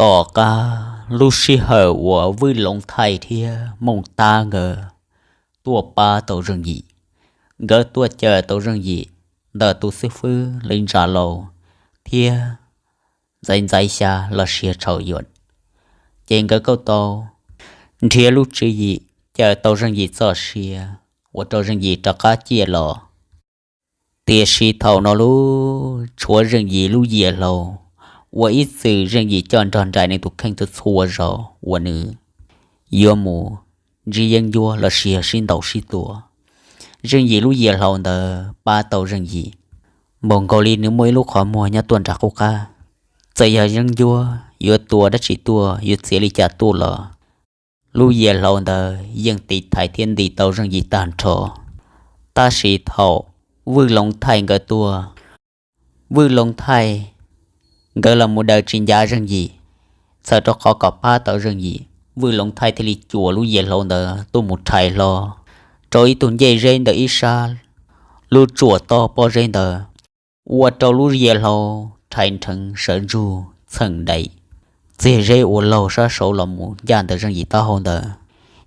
Tom qab lub sij hawm uas Vwj Loov Thaij thiab Mooj Tab nkawd tuaj pab tau Zeej Yim, nkawd tuaj cawm tau Zeej Yim ntawm tus xib fwb li ntsa laus thiab ntxaiv ntxaiv xya los sis tshau yuam, ces nkawd kuj tau nrhiav lub tswv yim cawm tau Zeej Yim txoj sia, ua rau Zeej Yim rov qab ciaj los. Tiam sis thaum no lub tshuav Zeej Yim lub yias hlau uas ib txwm Zeej Yim coj nrog nraim nws tus kheej txhua txhua zaus uas nws yuav mus ntsib yeeb ncuab los sis yog sib ntaus sib tua. Zeej Yim lub yias hlau ntawd pab tau Zeej Yim npaum nkaus li nws muaj ib lub qhov muag nyob tuaj nram qub qab. Txawm yog yeeb ncuab yuav tua dab tsi tuaj, yuav txiav li cas tuaj los lub yias hlau ntawd yeej tiv thaiv thiab ntim tau Zeej Yim tag nrho. Tab sis thaum Vwj Loov Thaij nkawd tuaj, Vwj Loov Thaij nkawd los mus daws tsis ncav Zeej Yim. Txhawm rau qhov kom pab tau Zeej Yim, Vwj Loov Thaij thiaj li cuam lub yias hlau ntawd tuaj mus rhais hlo rau ib tug ncej zeb ntawm ib sab lub tsuam tob pob zeb ntawd, ua rau lub yias hlau rhais nrheev sawv ntsug txheem daim txiag zeb uas laug sab saud los mus ncaj ntawm Zeej Yim taub hau ntawd.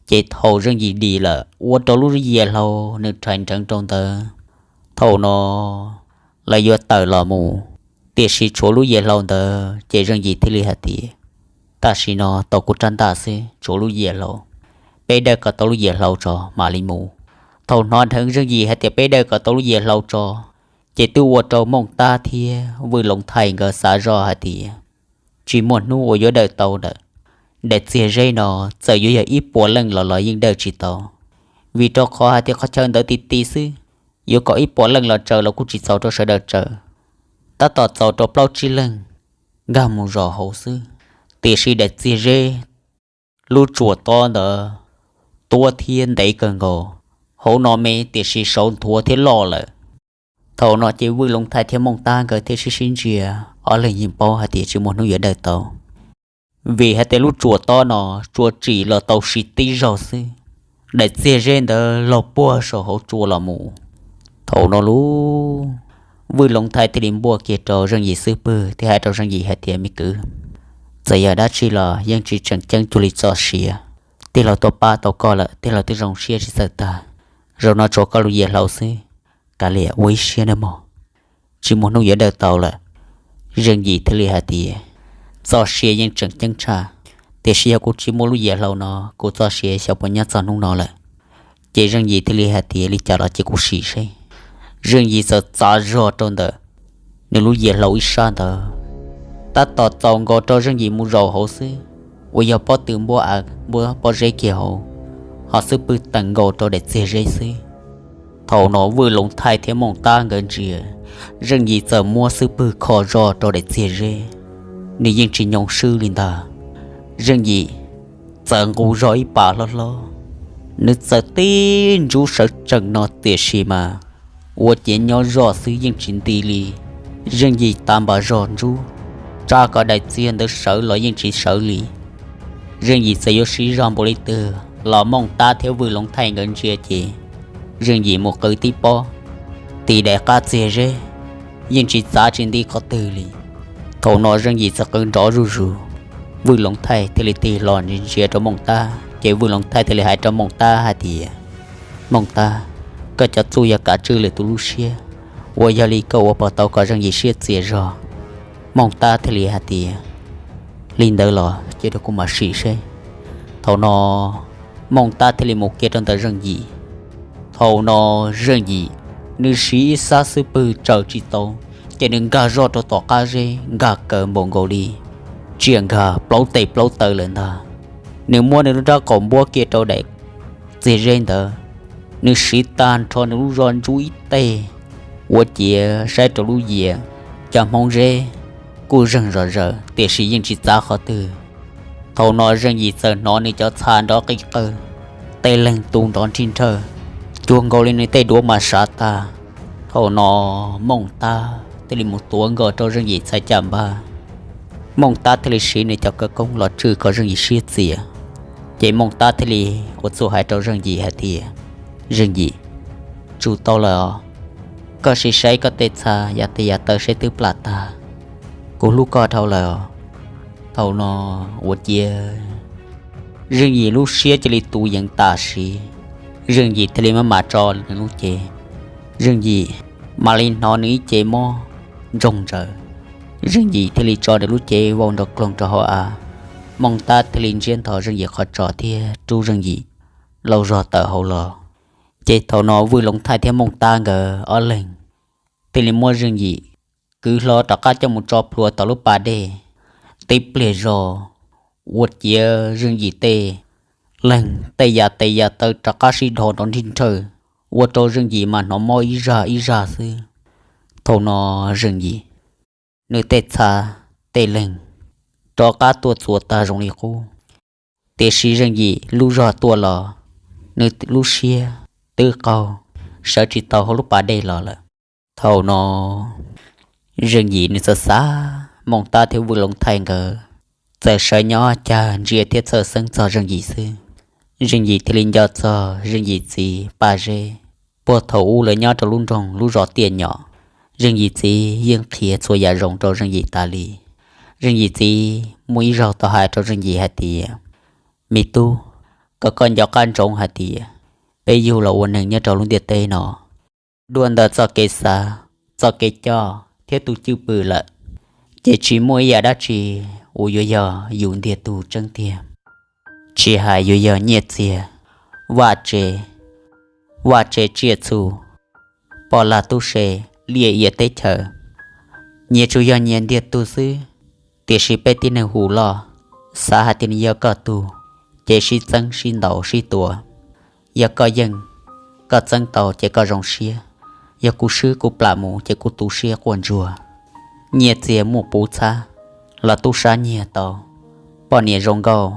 Ces thaum Zeej Yim dim lawm ua rau lub yias hlau nws rhais nrheev rau ntawd. Thaum no lawv yuav tawm los mus, tiam sis tshuav lub yias hlau ntawd ces Zeej Yim thiaj li hais tias, tam sim no tau kuv rab ntaj xwb, tshuav lub yias hlau, peb dawj kom tau lub yias hlau tso mam li mus. Thaum hnov dheev Zeej Yim hais tias peb dawj kom tau lub yias hlau tso, ces twb ua rau Mooj Tab thiab Vwj Loov Thaij nkawd xav zoj hais tias tsis muaj hnub uas yuav dawj tau lawm. Daim txiag zeb no txawm yuav yog ib puas leej los los yeej dawj tsis tau, vim rau qhov hais tias qhov chaw ntawd ti ti xwb, yuav kom ib puas leej los tsaws los kuj tsis txaus rau sawv daws tsaws, tab tom txaus rau plaub tsib leeg nkag mus zaum hauv xwb. Tiam sis daim txiag zeb lub tsuam tob ntawd tuab thiab ntev kawg nkaus, hauv no me tiam sis saud nthuav thiab loj lawm. Thaum no ces Vwj Loov Thaij thiab Mooj Tab nkawd thiaj sib sib ntsia, ob leeg yeej paub hais tias tsis muaj hnub yuav dawj tau, vim hais tias lub tsuam tob no tsuas tsim los tau sib tib zaug xwb, daim txiag zeb ntawd laug puag saum hauv tsua los mus. Thaum no lub Vwj Loov Thaij thiaj li npuaj kiag rau Zeej Yim xub pwg thiab hais rau Zeej Yim hais tias, me kwv, txawm yog dab tsi los yeej tsis tseem ceeb cuag li txoj sia. Tij laug tuaj pab tau koj lawm, tij laug twb zoo siab tsis txawj tag. Zaum no tshuav koj lub yias hlau xwb, kav liam ua ib siab nawb mog, tsis muaj hnub yuav dawj tau lawm. Zeej Yim thiaj li hais tias, txoj sia yeej tseem ceeb tshaj, tiam sis yog kuv tsis muaj lub yias hlau no kuv txoj sia xyov puas nyob txog hnub no lawm. Ces Zeej Yim thiaj li hais tias, li cas los cia kuv sim seb. Zeej Yim txawm txav zog rau ntawm nws lub yias hlau ib sab ntawd, tab tom txaus nkaus rau Zeej Yim mus zaum hauv xwb, uas yog pob tw npuab av npuab pob zeb kiag hauv, ho xub pwg teem nkaus rau daim txiag zeb xwb. Thaum no Vwj Loov Thaij thiab Mooj Tab nkawd ntsia, Zeej Yim txawm muab xub pwg kho zog rau daim txiag zeb, nws yeej tsis nyoo swb li ntag. Zeej Yim txawm nqus zog ib pas hlob hlob, nws txawm tib ntsub sawv tsees no tiam sis mas ua ciav nyob zoj xwb yeej tsis nti li. Zeej Yim tav npas zog ntsub, tsa kom daim txiag ntawd sawv los yeej tsis sawv li. Zeej Yim txawm yuav siv zog npaum li twg los Mooj Tab thiab Vwj Loov Thaij nkawd ntsia ces Zeej Yim mus qw tib pob, tis daim qab txiag zeb, yeej tsis txav tsis nti qhov twg li. Thaum no Zeej Yim txawm qw nrov zuj zus, Vwj Loov Thaij thiaj li tig los ntsia ntsia rau Mooj Tab, ces Vwj Loov Thaij thiaj li hais rau Mooj Tab hais tias, Mooj Tab, koj cov txuj yog kav tswj lwm tus lub siab, uas yog li koj ua puas tau kom Zeej Yim siab txias zog? Mooj Tab thiaj li hais tias, li ntawd los cia rau kuv mam sim seb. Thaum no Mooj Tab thiaj li mus kiag rau ntawm Zeej Yim. Thaum no Zeej Yim, nws siv ib sab xub pwg tsaws tsis tau, ces nws nkag zog rau tom qab zeb nkag kaw npaum nkaus li tsiaj nkag plaub tes plaub taw lawm ntag. Nws muab nws lub rab qaum npuab kiag rau daim txiag zeb ntawd, nws siv tag nrho nws lub zog ntsub ib teg, ua ciav saib rau lub yias, cov hmoov zeb kuj zeeg zom zaws tiam sis yeej tsis txav qhov twg. Thaum no Zeej Yim txawm hnov nws cov txha nrov qis qawg, tej leeg tu nrov nrhij nrhawj, cuag nkaus li nws tej duav mas sav tag. Thaum no Mooj Tab thiaj li mus tuav nkaus rau Zeej Yim txhais caj npab. Mooj Tab thiaj li siv nws cov khawv koob los tswj kom Zeej Yim siab txias. Ces Mooj Tab thiaj li ua txuj hais rau Zeej Yim hais tias, Zeej Yim, tsum tau lawm os. Koj sim saib koj tej txha yav tes yav taw seb twb plam tag. Kuv hlub koj dhau lawm os. Thaum no ua ciav Zeej Yim lub siab cia li tu yees tam sim, Zeej Yim thiaj li maj mam tso nws lub cev. Zeej Yim mam li hnov nws ib ce mob ntsoog ntsaws, Zeej Yim thiaj li tso nws lub cev vau nrov kloog rau hauv av. Mooj Tab thiaj li ntsiab ntho Zeej Yim qhov tsos thiab rub Zeej Yim lauj zog tawm hauv los. Ces thaum no Vwj Loov Thaij thiab Mooj Tab nkawd ob leeg thiaj li muab Zeej Yim kwv hlo rov qab coj mus tso plhuav tom lub pas dej. Tib pliag zog ua ciav Zeej Yim tej leeg tej yam tes yam taw rov qab sib dhos nrov nrhij nrhawj, ua rau Zeej Yim mas hnov mob ib zaj ib zaj xwb. Thaum no Zeej Yim nws tej txha tej leeg rov qab tuaj txuas tag zoo li qub, tiam sis Zeej Yim lub zog tuaj los nws lub siab twb qaug, sawv tsis tau hauv lub pas dej los lawm. Thaum no Zeej Yim nws xav xav Mooj Tab thiab Vwj Loov Thaij nkawd txawm sawv nyob cag ntsia thiab txhawj xeeb txog Zeej Yim xwb. Zeej Yim thiaj li nco txog Zeej Yim txiv Paj Zeb, puag thaum ub lawv nyob rau lub nroog lub zos Tiaj Nyom. Zeej Yim txiv yeej qhia txhua yam zoo rau Zeej Yim tas li. Zeej Yim txiv muaj ib zaug tau hais rau Zeej Yim hais tias, me tub, kom koj nco qab ntsoov hais tias peb yug los ua neeg nyob rau lub ntiaj teb no, dua ntawm txoj kev xav, txoj kev coj thiab tus cwj pwm lawm, ces tsis muaj ib yam dab tsi uas yuav yog yus ntiag tug tseeb tiag. Tsis hais yuav yog nyiaj txiag, vaj tse, vaj tse tsiaj txhu, poj lag tub se, liaj ia teb chaws, nyias tsuas yog nyias ntiag tug xwb. Tiam sis peb tib neeg hu loj, xav hais tias nws yog koj tug, ces sib txeeb sib ntaus sib tua. Yog koj yeej, koj txeeb tau ces koj zoo siab, yog kuv swb kuv plam mus ces kuv tu siab quaj ntsuag. Nyiaj txiag muaj puv txhab los tub sab nyiag tau, poj niam zoo nkauj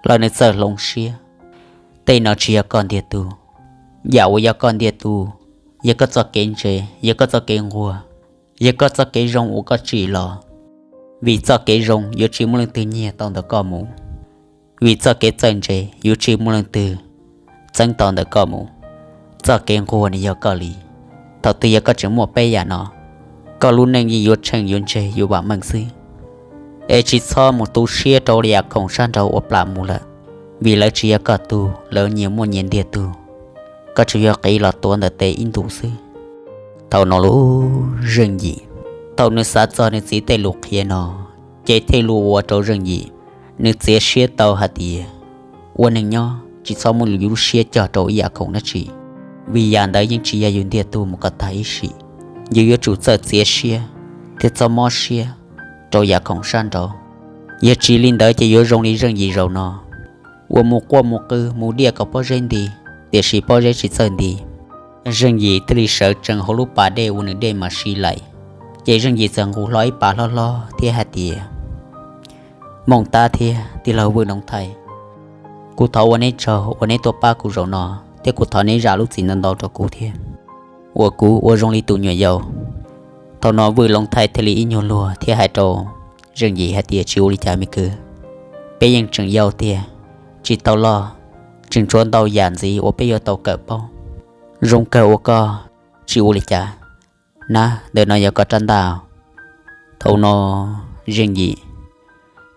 los nws txawj hloov siab. Tej no tsis yog koj ntiag tug. Yam uas yog koj ntiag tug yog koj txoj kev ntse, yog koj txoj kev nquag, yog koj txoj kev zoo uas koj tsim los. Vim txoj kev zoo yuav tsis muaj leej twg nyiag tau ntawm koj mus, vim txoj kev txawj ntse yuav tsis muaj leej twg txeeb tau ntawm koj mus. Txoj kev nquag nws yog koj li. Thaum twg yog koj tseem muaj peb yam no, koj lub neej yeej yuav tsheej yuav ntseg yuav vam meej xwb. Es tsis txhob mus tu siab rau yam khoom sab nraud uas plam mus lawm, vim lawv tsis yog koj tug, lawv nyias muaj nyias ntiag tug. Koj tsuas yog qiv los tuav ntawm tes ib ntus xwb. Thaum no lub Zeej Yim, thaum nws xav txog nws txiv tej lus qhia no, ces thiaj li ua rau Zeej Yim nws txiav siab tau hais tias ua neeg nyob tsis txhob muab yus lub siab cog rau ib yam khoom dab tsi, vim yam ntawd yeej tsis yog yus ntiag tug mus kom tag ib sim. Yus yuav tsum txawj txiav siab thiab txhob mob siab rau yam khoom sab nraud. Yog tsis li ntawd ces yuav zoo li Zeej Yim zaum no, uas mus quaj mus qw mus diaj kom pob zeb nti, tiam sis pob zeb tsis txawj nti. Zeej Yim thiaj li sawv tsees hauv lub pas dej uas nws dej mas si laim. Ces Zeej Yim txawm nqus hlo ib pas hlob hlob thiab hais tias, Mooj Tab thiab tij laug Vwj Loov Thaij, kuv thov ua neb tsaug uas neb tuaj pab kuv zaum no, thiab kuv thov neb zam lub txim ntau ntau rau kuv thiab, uas kuv ua zoo li tus nyuam yaus. Thaum no Vwj Loov Thaij thiaj li ib nyuag luag thiab hais rau Zeej Yim hais tias, Tsis ua li cas me kwv, peb yeej tseem yau tiag, tsis tau loj, tseem tshuav ntau yam ntxiv uas peb yuav tau kawm paub. Zoo kawg uas koj tsis ua li cas. Nab, ntawm no yog koj rab ntaj. Thaum no Zeej Yim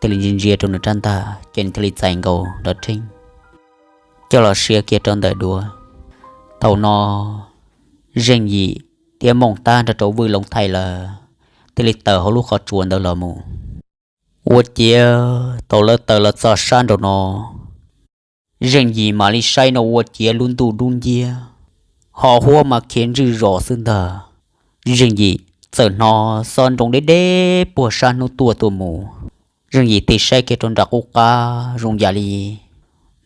thiaj li ntsia ntsia rau nws rab ntaj ces nws thiaj li txais nkaus nrov rheeb coj los sia kiag rau ntawm duav. Thaum no Zeej Yim thiab Mooj Tab nrog rau Vwj Loov Thaij lawm thiaj li tawm hauv lub qhov tsua ntawd los mus. Ua ciav thaum lawv tawm los txog sab nraum no, Zeej Yim mam li saib no ua ciav lub ntuj dub nciab, ho huab mas khiav ntswj zos xwb ntag. Zeej Yim txawm hnov xob nroo deb deb puag sab hnub tuaj tuaj mus. Zeej Yim tig saib kiag rau nram qub qab zoo yam li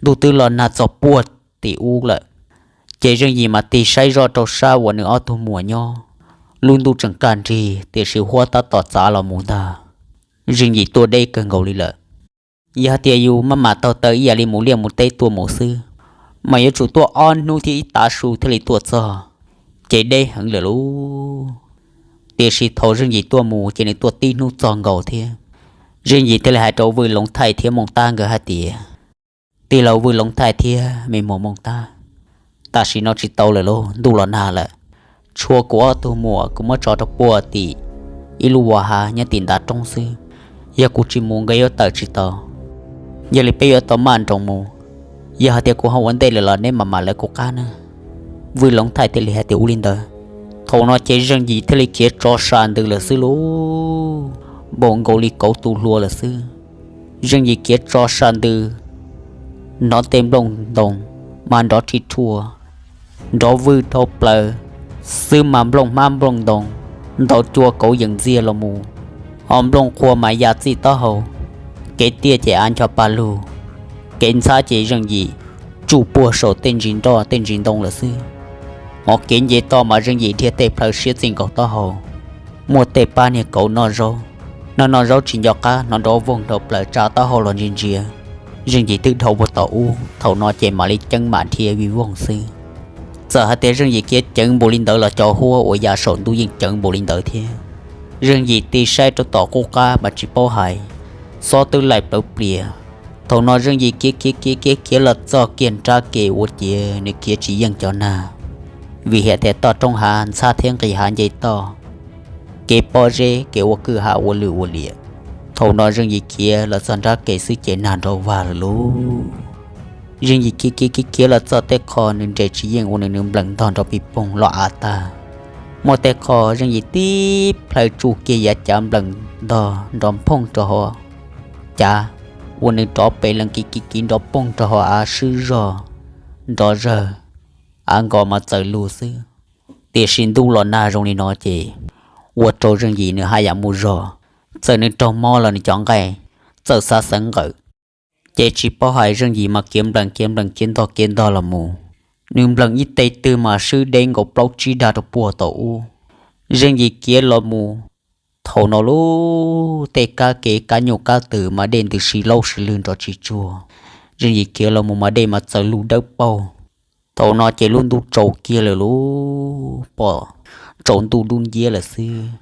ntuj twb los nag txog puag tim ub lawm. Ces Zeej Yim mam tig saib zoj rau sab uas nws ob tug muam nyob. Lub ntuj tseem kaj nrig tiam sis huab tab tom txav los mus ntag. Zeej Yim tuaj deb kawg nkaus li lawm. Yog hais tias yus maj mam taug taw ib yam li mus liaj mus teb tuaj mus xwb, mas yuav tsum tuaj ob hnub thiab ib tav su thiaj li tuaj txog, ces deb heev lawm lauj. Tiam sis thaum Zeej Yim tuaj mus ces nws tuaj tib hnub txog nkaus thiab. Zeej Yim thiaj li hais rau Vwj Loov Thaij thiab Mooj Tab nkawd hais tias, Tij laug Vwj Loov Thaij thiab me muam Mooj Tab, tam sim no tsis tau lawm lauj, ntuj los nag lawm. Tshuav kuv ob tug muam kuv muab tso rau puag tim ib lub vos hav nyob tim ntav roob xwb. Yog kuv tsis mus nkawd yuav tawm tsis tau. Yog li peb yuav tau maj nroos mus. Yog hais tias kuv ho ua ntej lawm los neb mam mam lawv kuv qab nawb. Vwj Loov Thaij thiaj li hais tias ua li ntawd. Thaum no ces Zeej Yim thiaj li khiav tso sa ntws lawm xwb lauj. Npaum nkaus li kauv tu hlua lawm xwb. Zeej Yim khiav tso sa ntws, hnov tej nplooj ntoos mas nrov ri rhua, nrov vwj dhau plaws xwb mas nplooj hmab nplooj ntoos ntaus cua kauv yees ntxiag los mus, ho nplooj qhuav mas ya txij taub hau. Kev tiaj ces av ncho pa lug, kev ntxhab ces Zeej Yim tsuj puag saum tej ntsis nroj tej ntsis ntoo lawm xwb. Ho kev nce toj mas Zeej Yim dhia tej plhaw siab txij nkaus taub hau. Muaj tej pab niag kauv noj zaub, noj noj zaub tsis nco qab hnov nrov voog dhau plaws tsa taub hau los ntsia ntsia, Zeej Yim twb dhau puag tom ub. Thaum no ces mam li ceeb mam dhia vij voog xwb. Txawm hais tias Zeej Yim khiav ceev npaum li ntawd los cov huab uas ya saum ntuj yeej ceev npaum li ntawd thiab. Zeej Yim tig saib rau tom qub qab mas tsis paub hais, xob twb laim plawv plias. Thaum no Zeej Yim khiav khiav khiav khiav khiav los txog kiag nrab ke ua ciav nws khiav tsis yeej cov nag, vim hais tias toj roob hav ntxhab thiab nqis hav nce toj, kev pob zeb kev ua kwj ha ua lwm ua liam. Thaum no Zeej Yim khiav los txog nrab ke xwb ces nag nrov vag lawm lauj. Zeej Yim khiav khiav khiav khiav los txog tej qho nws nres tsis yeej ua nws nws nplees ntog nrov pis poog los av tag. Muaj tej qho Zeej Yim tib plhaw tsuj kiag yav cav nplees ntog nrov phooj rau hauv cav, ua nws rov pes lees kiv kiv kiv nrov pooj rau hauv av swb zog, nrov zawg, av nkos mas txawm lug xwb. Tiam sis ntuj los nag zoo li no ces ua rau Zeej Yim nws haj yam mus zog, txawm nws raug mob los nws cov nqaij txawm xav xeev nqawm. Ces tsis paub hais Zeej Yim mas khiav nplees khiav nplees khiav ntog khiav ntog los mus, nws nplees ib teg twg mas swb deb nkaus plaub tsib dag rau puag tom ub. Zeej Yim khiav los mus, thaum no lub tej kab kev kab nyuj kab twm mas dej ntws si laub si lwg nrov tsis tsuag. Zeej Yim khiav los mus mas dej mas txawm lug dawb paug. Thaum no ces lub ntuj tsaus kiag lawm lauj, pom tsaus ntuj dub nciab lawm xwb.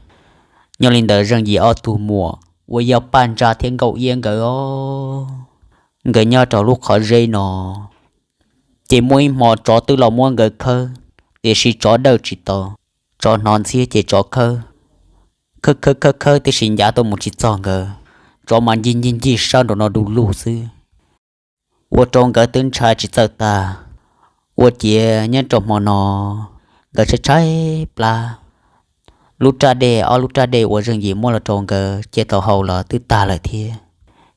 Nyob li ntawd Zeej Yim ob tug muam uas yog Paj Ntsa thiab Nkauj Iab nkawd os, nkawd nyob rau lub qhov zeb no, ces muaj ib hmo tsov twb los muab nkawd khawb, tiam sis tsov dawj tsis tau. Tsov hnov ntxhiab ces tsov khawb, khawb khawb khawb khawb tiam sis ncav tuaj mus tsis txog nkawd. Tsov mas ncig ncig ncig sab nraum no du lug xwb, ua rau nkawd twb ntshai tsis txawj tag. Ua ciav nyob rau hmo no, nkawd tshaib tshaib plab. Lub raj dej, ob lub raj dej uas Zeej Yim muab los rau nkawd cia tau haus los twb tag lawm thiab.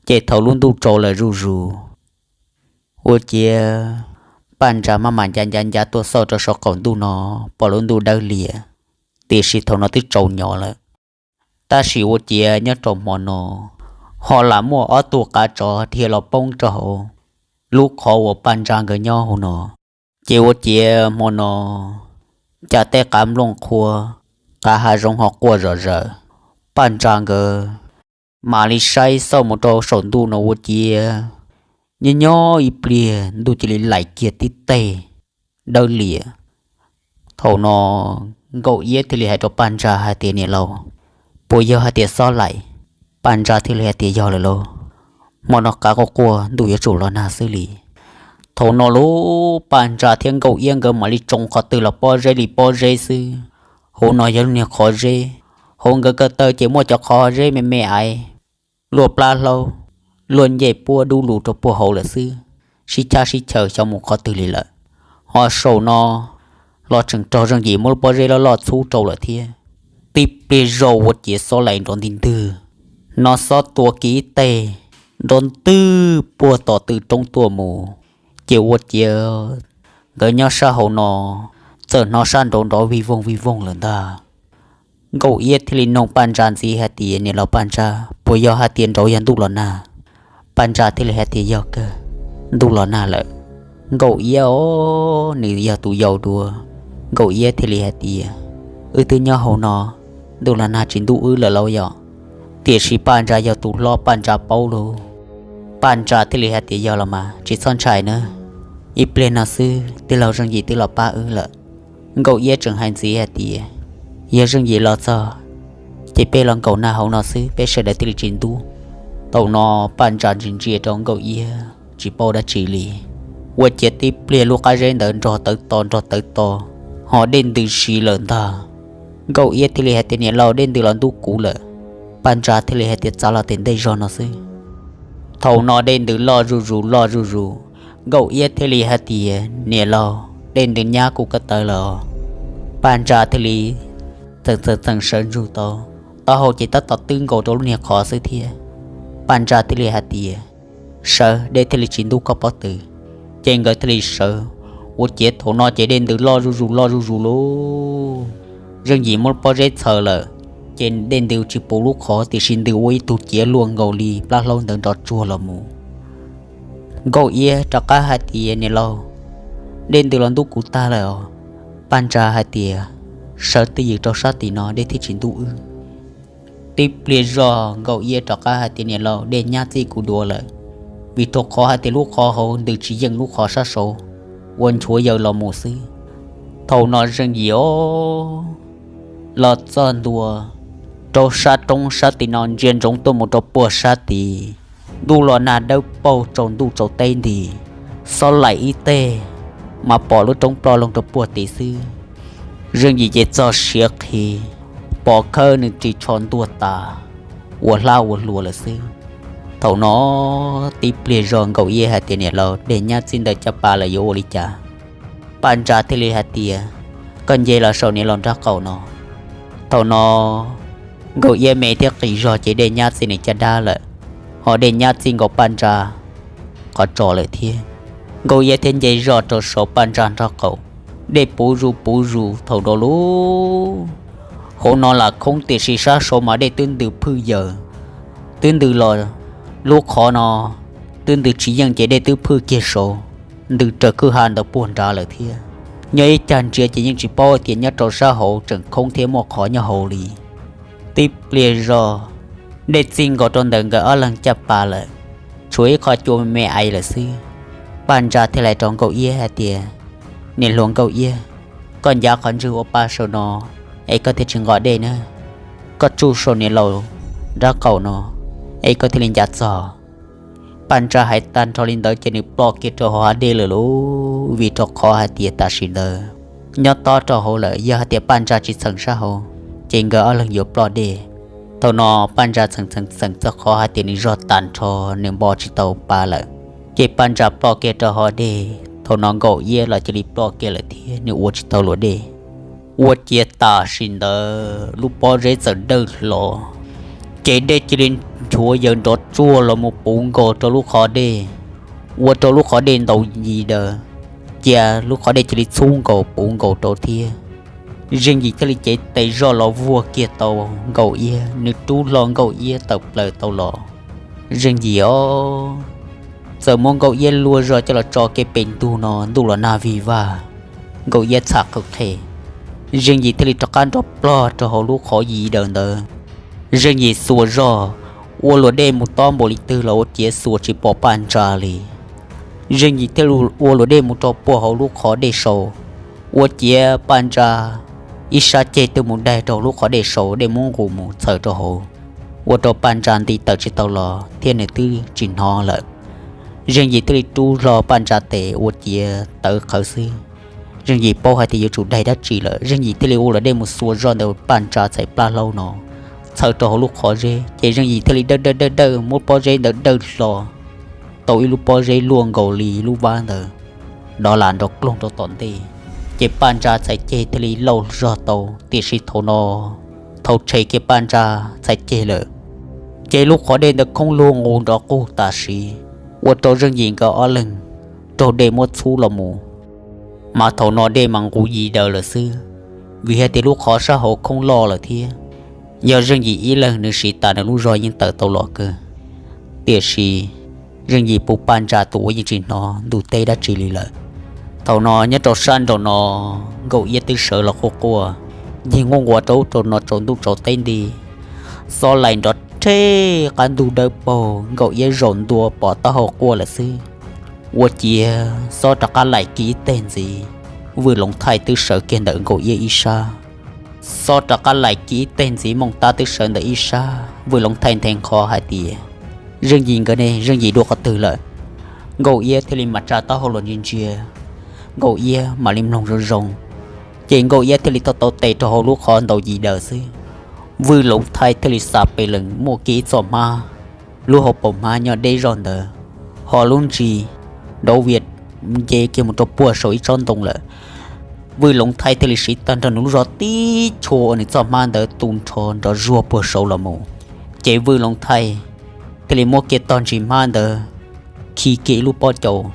Ces thaum lub ntuj tsaus lawm zuj zus, ua ciav Paj Ntsa maj mam ncav ncav ncav tuaj xauj rau saum qaum ntuj no, pom lub ntuj dawb lias, tiam sis thaum no twb tsaus nyo lawm. Tab sis ua ciav nyob rau hmo no, ho lam muaj ob tug qav tsov dhia los poob rau hauv lub qhov uas Paj Ntsa nkawd nyob hauv no. Ces ua ciav hmo no, cas tej qav nplooj qhuav, qav hav zoov ho quaj zom zaws. Paj Ntsa nkawd mam li saib xauj mus rau saum ntuj no ua ciav, nyob nyob ib pliag ntuj cia li laim kiag tib teg dawb lias. Thaum no Nkauj Iab thiaj li hais rau Paj Ntsa hais tias, niam laus, puas yog hais tias xob laim? Paj Ntsa thiaj li hais tias, yog lawm lauj, hmo no qav quaj quaj ntuj yuav tsum los nag xwb li. Thaum no lauj, Paj Ntsa thiab Nkauj Iab nkawd mam li tsoo qhov twg los pob zeb li pob zeb xwb. Hauv no yog lub niag qhov zeb, hauv nkawd ko taw ces muaj cov qhov zeb me me aiv, luaj plab hlaub, luaj ncej puab dub lug rau puag hauv lawm xwb, sib chab sib chaws xyov mus qhov twg li lawm. Ho saum no los tseem raug Zeej Yim muab lub pob zeb loj loj txhub rau lawm thiab. Tib pliag zoj ua ciav xob laim nrov nti ntwg, hnov xob tua kiag ib teg, nrov ntwg puag tom tw roob tuaj mus. Ces ua ciav nkawd nyob sab hauv no txawm hnov sab nraud nrov vij voog vij voog lawm ntag. Nkauj Iab thiaj li noog Paj Ntsa ntxiv hais tias, niam laus Paj Ntsa, puas yog hais tias nraud yog ntuj los nag? Paj Ntsa thiaj li hais tias, yog kawg, ntuj los nag lawm. Nkauj Iab os, nws yog tus yau dua. Nkauj Iab thiaj li hais tias, wb twb nyob hauv no, ntuj los nag tsis ntub wb lawm lauj yom. Tiam sis Paj Ntsa yog tus hlob, Paj Ntsa paub lauj. Paj Ntsa thiaj li hais tias, yog los mas tsis txhob ntshai nawb, ib pliag no xwb tij laug Zeej Yim twb los pab wb lawm. Nkauj Iab tseem hais ntxiv hais tias, yog Zeej Yim los txog ces peb los nkaum nag hauv no xwb, peb sawv daws thiaj li tsis ntub. Thaum no Paj Ntsa ntsia ntsia rau Nkauj Iab tsis paub dab tsi li. Ua ciav tib pliag lub qab zeb ntawd nrog tawv to nrog tawv to, ho dej ntws si lawm ntag. Nkauj Iab thiaj li hais tias, niam laus, dej ntws los ntub kuv lawm. Paj Ntsa thiaj li hais tias, Txav los tim ntej zog no xwb. Thaum no dej ntws loj zuj zus loj zuj zus, Nkauj Iab thiaj li hais tias, Niam laus, dej ntws nyab kuv ko taw lawm os. Paj Ntsa thiaj li txeem txeem txeem sawv ntsug tau, taub hau ces tab tom twb nkaus rau lub niag qhov xwb thiab. Paj Ntsa thiaj li hais tias, Sawv, dej thiaj li tsis ntub koj pob tw. Ces nkawd thiaj li sawv, ua ciav thaum no ces dej ntws loj zuj zus loj zuj zus lauj. Zeej Yim muab pob zeb txhaws lawm, ces dej ntws tsis puv lub qhov, tiam sis ntws ua ib tug ciav luaj nkaus li plab hlaub ntawd nrov tsuag los mus. Nkauj Iab rov qab hais tias, Niam laus, dej ntws los ntub kuv tag lawm os. Paj Ntsa hais tias, Sawv twj ywm rau sab tim no, dej thiaj tsis ntub wb. Tib pliag zog Nkauj Iab rov qab hais tias, Niam laus, dej nyab txij kuv dua lawm, vim rau qhov hais tias lub qhov hauv ntws tsis yeej lub qhov sab saud, ua nchuav yaws los mus xwb. Thaum no Zeej Yim os, los txog ntua rau sab roob sab tim no ntsia ntsoov tuaj mus rau puag sab tid, ntuj los nag dawb paug tsaus ntuj tsaus teb nti, xob laim ib teg mas pom lub roob ploj loo rau puag tid xwb. Zeej Yim ces txog siav qhi, pom khawb nws ris tsho ntuag tas, ua hlab ua hlua lawm xwb. Thaum no tib pliag zog Nkauj Iab hais tias, Niam laus, dej nyab txij ntawm caj pas lawm yuav ua li cas? Paj Ntsa thiaj li hais tias, Koj nce los saum niam laus nraub qaum no. Thaum no Nkauj Iab me thiab qis zog ces dej nyab txij nws caj dab lawm, ho dej nyab txij nkaus Paj Ntsa qhov tsos lawm thiab. Nkauj Iab thiaj nce zog rau saum Paj Ntsa nraub qaum, dej puv zus puv zus thaum no lauj. Hauv no lam khoob tiam sis sab saud mas dej twb ntws phwj yaws, twb ntws los lub qhov no twb ntws tsis yeej ces dej twb phwj kiag saud, ntws raws kwj ha ntawd puag nrad lawm thiab. Nyob ib cag ntsia ces yeej tsis paub tias nyob rau sab hauv tseem khoob thiab muaj qhov nyob hauv li. Tib pliag zog dej txij nkaus rau ntawm nkawd ob leeg caj pas lawm, tshuav ib qho cua me me aiv lawm xwb. Paj Ntsa thiaj li hais rau Nkauj Iab hais tias, Niam hluas Nkauj Iab, koj ncav qhov ntswg ua pa saum no es koj thiaj tsis nqos dej na. Koj tsuj saum niam laus nraub qaum no es koj thiaj li ncav txog. Paj Ntsa hais tag nrho li ntawd ces nws ploj kiag rau hauv hav dej lawm lauj, vim rau qhov hais tias tam sim ntawd nyob tob rau hauv lawm, yog hais tias Paj Ntsa tsis txheem sab hauv ces nkawd ob leeg yuav ploj dej. Thaum no Paj Ntsa txheem txheem txheem txog qhov hais tias nws zog tag nrho, nws npo tsis tau pa lawm, ces Paj Ntsa ploj kiag rau hauv dej. Thaum no Nkauj Iab los cia li ploj kiag lawm thiab nws ua tsis tau luam dej. Ua ciav tam sim ntawd lub pob zeb txawm dawj hlo, ces dej cia li nchuav yaws nrov tsuag los mus puv nkaus rau lub qhov dej, ua rau lub qhov dej ntaus yis daws, cia lub qhov dej cia li txhub nkaus puv nkaus rau thiab. Zeej Yim thiaj li cev tes zog los vuag kiag tau Nkauj Iab, nws rub hlo Nkauj Iab tawm plaws tau los. Zeej Yim os, txawm muab Nkauj Iab luag zog coj los tso kiag pem ntug no, ntuj los nag vig vag, Nkauj Iab txham qw qhe. Zeej Yim thiaj li rov qab nrov plog rau hauv lub qhov yis daws ntawd. Zeej Yim xuas zog ua luam dej mus tob npaum li twg los ua ciav xuas tsis pom Paj Ntsa li. Zeej Yim thiaj li ua luam dej mus rau puag hauv lub qhov dej saud, ua ciav Paj Ntsa ib sab ceg twb mus daig rau lub qhov dej saud, dej muab nqus mus txhaws rau hauv, ua rau Paj Ntsa nti tawm tsis tau los thiab nws twb tsis hnov lawm. Zeej Yim thiaj li rub hlo Paj Ntsa tes ua ciav tawv qhawv xwb. Zeej Yim paub hais tias yuav tsum daig dab tsi lawm, Zeej Yim thiaj li ua luam dej mus xuas zog ntawm Paj Ntsa txhais plab hlaub no txhaws rau hauv lub qhov zeb, ces Zeej Yim thiaj li dawj dawj dawj dawj muab pob zeb ntawd dawj hlo tau ib lub pob zeb luaj nkaus li lub vab ntawd, dov lam nrov kloog rau tom ntej. Ces Paj Ntsa txhais ceg thiaj li lauj zog tau, tiam sis thaum no thaum tshem kiag Paj Ntsa txhais ceg lawm, ces lub qhov dej ntawd khoob luag nqus nrov qug tam sim, ua rau Zeej Yim nkawd ob leeg raug dej muab txhub los mus. Mas thaum no dej mas nqus yis daws lawm xwb, vim hais tias lub qhov sab hauv khoob loj lawm thiab. Yog Zeej Yim ib leeg nws siv tas nws lub zog yeej tawm tau los kawg, tiam sis Zeej Yim puv Paj Ntsa tus ua yeej tsis hnov ntuj teb dab tsi li lawm. Thaum no nyob rau sab nraum no, Nkauj Iab twb sawv los quaj quaj, ncig nquj nquav rau ub rau no tsaus ntuj tsaus teb nti. Xob laim nrov rhe, qab ntug dawb paug, Nkauj Iab zaum ntua pom taub hau quaj lawm xwb. Ua ciav xob rov qab laim kiag ib teg ntxiv, Vwj Loov Thaij twb sawv kiag ntawm Nkauj Iab ib sab. Xob rov qab laim kiag ib teg ntxiv, Mooj Tab twb sawv ntawm ib sab. Vwj Loov Thaij nthe nqho hais tias, Zeej Yim nkawd ne, Zeej Yim dua qhov twg lawm? Nkauj Iab thiaj li mam tsa taub hau los ntsia ntsia, Nkauj Iab mam li mloog zoo zoo, ces Nkauj Iab thiaj li tau tau tes rau hauv lub qhov ntaus yis daws xwb. Vwj Loov Thaij thiaj li xav pes lees muaj kiag ib txoj hmab, lub hauv paus hmab nyob deb zog ntawd, ho lub ntsis nrov vias nce kiag mus rau puag saum ib tsob ntoo lawm. Vwj Loov Thaij thiaj li siv tag nrho nws lub zog tib chua ua nws txoj hmab ntawd tu nrho nrov zuag puag saud los mus. Ces Vwj Loov Thaij thiaj li muab kiag tog ntsis hmab ntawd khi kiag ib lub pob caus,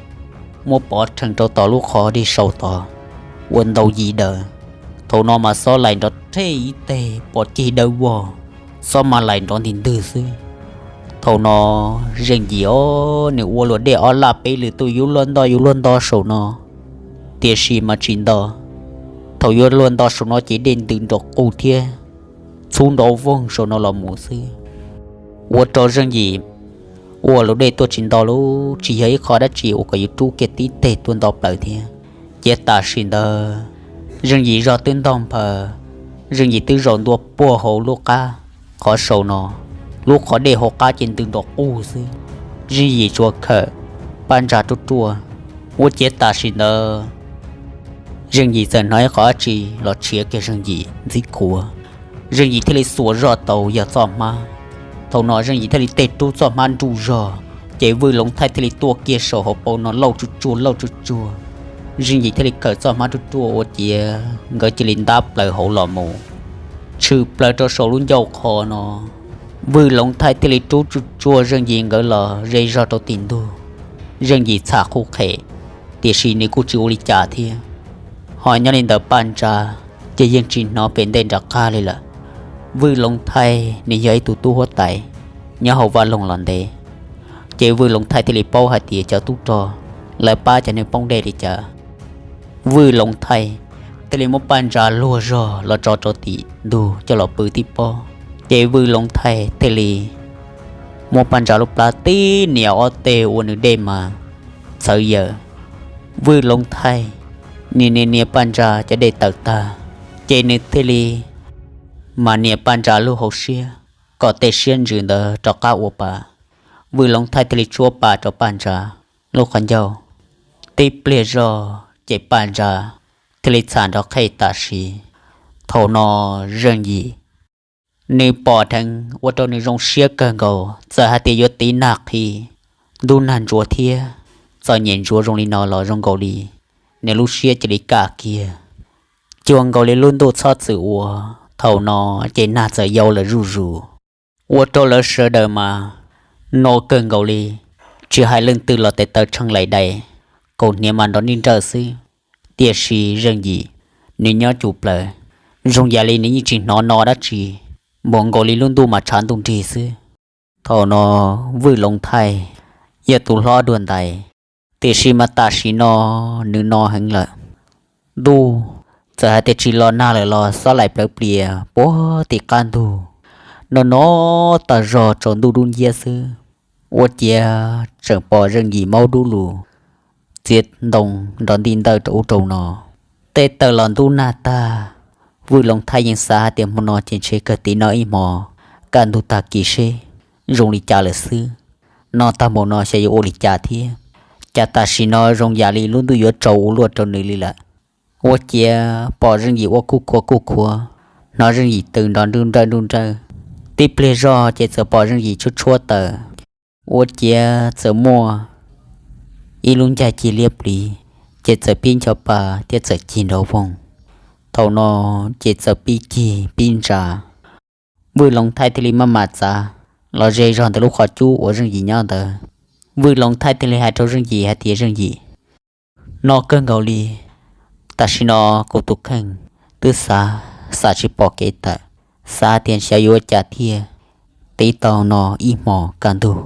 muab pov rhees rau tom lub qhov dej sau tod ua ntau yim daws. Thaum no mas xob laim nrov rhej ib teg pom ceg dawb vog, xob mas laim nrov nti ntwg xwb. Thaum no Zeej Yim os, nws ua luag dej ob laj peb lwm tuaj yuav luag nto yuav luag nto saum no, tiam sis mas tsis nto. Thaum yuav luag nto saum no ces dej ntws nrov qus thiab txhub nrov voog saum no los mus xwb, ua rau Zeej Yim ua luag dej tuaj tsis nto lub, tsis yog ib qho dab tsi uas kom yuav rub kiag tib teg tuaj nto plaws thiab. Ces tam sim ntawd Zeej Yim zog twb ntog nphaws, Zeej Yim twb zaum ntua puag hauv lub qab qhov sau no, lub qhov dej hauv qab ces ntws nrov qus xwb. Zeej Yim tsuas khawm Paj Ntsa ruaj ruaj, ua ciav tam sim ntawd Zeej Yim txawm hnov ib qho dab tsi los tshiav kiag Zeej Yim ntxib khuav. Zeej Yim thiaj li xuas zog tau yog txoj hmab. Thaum no Zeej Yim thiaj li tej rub txoj hmab nruj zog, ces Vwj Loov Thaij thiaj li tuaj kiag saum hauv paus no lauj tsuj tsuag lauj tsuj tsuag. Zeej Yim thiaj li khawm txoj hmab ruaj ruaj ua ciav nkawd cia li ntab plaws hauv los mus, tshwm plaws rau saum lub ncauj qhov no. Vwj Loov Thaij thiaj li rub tsuj tsuag Zeej Yim nkawd los ze zog rau tim ntug. Zeej Yim txham qhuj qhem, tiam sis nws kuj tsis ua li cas thiab. Ho nyob li ntawd Paj Ntsa ces yeej tsis hnov pem ntej nram qab li lawm. Vwj Loov Thaij nws yog ib tug tub huab tais nyob hauv vaj loog los ntev, ces Vwj Loov Thaij thiaj li paub hais tias cov tub rog lawv pab cov neeg poob dej li cas. Vwj Loov Thaij thiaj li muab Paj Ntsa luag zog los tso rau tim ntug coj los pw tib pob. Ces Vwj Loov Thaij thiaj li muab Paj Ntsa lub plab tib nias ob teg ua nws dej mas txhawv yaws. Vwj Loov Thaij nias nias nias Paj Ntsa cov dej tawm tag, ces nws thiaj li mas nias Paj Ntsa lub hauv siab kom tej siab ntsws ntawd rov qab ua pa. Vwj Loov Thaij thiaj li tshuab pa rau Paj Ntsa lub qhov ncauj. Tib pliag zog ces Paj Ntsa thiaj li txham nrov qhej tam sim. Thaum no Zeej Yim nws pom dheev ua rau nws zoo siab kawg nkaus, txawm hais tias yuav tiv nag qhi, ntuj nag ntsuav thiab txom nyem ntsuav zoo li no los zoo nkaus li nws lub siab cia li kaj kiag, cuag nkaus li lub ntuj txhob txwm ua. Thaum no ces nag txawm yau lawm zuj zus, ua rau lawv sawv daws mas no kawg nkaus li, tsis hais leej twg los tes taw tshee laim dais, kaus hniav mas nrov nij nrawj xwb. Tiam sis Zeej Yim nws nyob cuj plaws, zoo yam li nws yeej tsis hnov no dab tsi, npaum nkaus li lub ntuj mas tshav ntuj nrig xwb. Thaum no Vwj Loov Thaij yog tus hlob dua ntais, tiam sis mas tam sim no nws no heev lawm. Ntuj txawm hais tias tsis los nag lawm los xob laim plawv plias puag tim qab ntug, no no tas zog tsaus ntuj dub nciab xwb. Ua ciav tseem pom Zeej Yim maub dub lug, txiav ntoo nrov nti ntawj rau ub rau no. Tej tawm los ntub nag tag, Vwj Loov Thaij yeej xav hais tias hmo no ces ntshe kawg tiv no ib hmo, kaj ntug tag kis seb zoo li cas lawm xwb. No tag npaum no xyov yuav ua li cas thiab. Cas tam sim no zoo yam li lub ntuj yuav tsaus ua luaj rau nws li lawm. Ua ciav pom Zeej Yim ua kuj khuav kuj khuav, hnov Zeej Yim tws nrov nruj nrawj nruj nrawj. Tib pliag zog ces txawm pom Zeej Yim tshuab tshuab taws, ua ciav txawm muaj ib lub ncaig cig liab pliv, ces txawm pib ncho pa thiab txawm cig nrov voog. Thaum no ces txawm pib cig pib ntsa. Vwj Loov Thaij thiaj li maj mam txav los ze zog ntawm lub qhov cub uas Zeej Yim nyob ntawd. Vwj Loov Thaij thiaj li hais rau Zeej Yim hais tias, Zeej Yim, no kawg nkaus li, tam sim no kuv tus kheej twb xav, xav tsis pom kev tawm, xav tias xyov yuav ua cas thiaj tiv tau no ib hmo kaj ntug.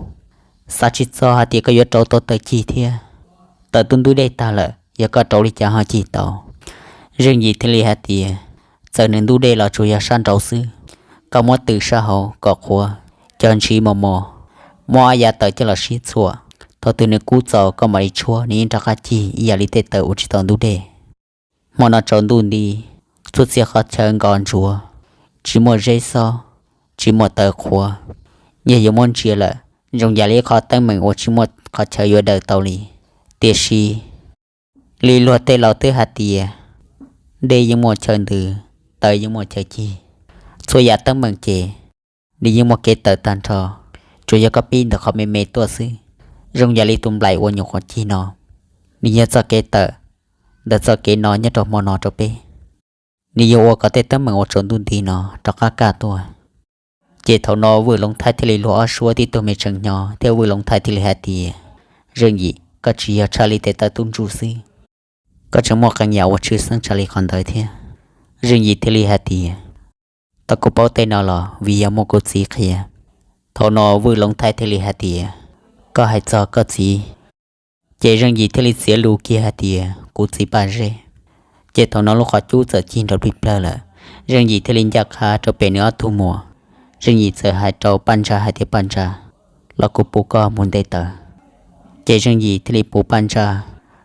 Xav tsis txog hais tias koj yuav rauv tau taws cig thiab. Tawm tuaj ntub dej tag lawm, yog koj rauv li cas ho cig tau? Zeej Yim thiaj li hais tias, txawm nws ntub dej los tsuas yog sab nraud xwb, koj muab tws sab hauv kom qhuav, cog ntshis mos mos, muab ab yav taws coj los sib txhuam. Thaum twg nws kub txaus koj mam li tshuab, nws yeej rov qab cig ib yam li tej taws uas tsis tau ntub dej. Hmo no tsaus ntuj nti, txhua txhia qhov chaw nkos ntsuav, tsis muaj zeb xob, tsis muaj taws qhuav. Yog yuav muab ntsia lawm, zoo yam li ib qho teeb meem uas tsis muaj qhov chaw yuav daws tau li. Tiam sis li luag tej laus twb hais tias, dej yeej muaj chaw ntws, taws yeej muaj chaw cig. tuaj yam teeb meem ces nws yeej muaj kev tawm tag nrho, tsuas yog koj pib ntawm qhov me me tuaj xwb, zoo yam li tus nplaim uas nyuam qhuav cig no. Nws yog txoj kev tawm ntawm txoj kev no nyob rau hmo no rau peb. Nws yuav ua kom tej teeb meem uas tsaus ntuj nti no rov qab kaj tuaj. Ces thaum no Vwj Loov Thaij thiaj li luag ob suab tib tug me tseem hnyo thiab Vwj Loov Thaij thiaj li hais tias, Zeej Yim, koj tsis yog tshaj li tes taw tub ntsuj xwb, koj tseem muaj qee yam uas tshwj xeeb tshaj li qhov ntawd thiab. Zeej Yim thiaj li hais tias, Tau kuv paub tej no los vim yog muaj kuv txiv qhia. Thaum no Vwj Loov Thaij thiaj li hais tias, Koj hais txog koj txiv. Ces Zeej Yim thiaj li txiav lus kiag hais tias, Kuv txiv Paj Zeb. Ces thaum no lub qhov cub txawm cig nrov plig plawg lawm. Zeej Yim thiaj li ncaj qha rau pem nws ob tug muam. Zeej Yim txawm hais rau Paj Ntsa hais tias, Paj Ntsa, los kuv puv koj mus nte taws. Ces Zeej Yim thiaj li puv Paj Ntsa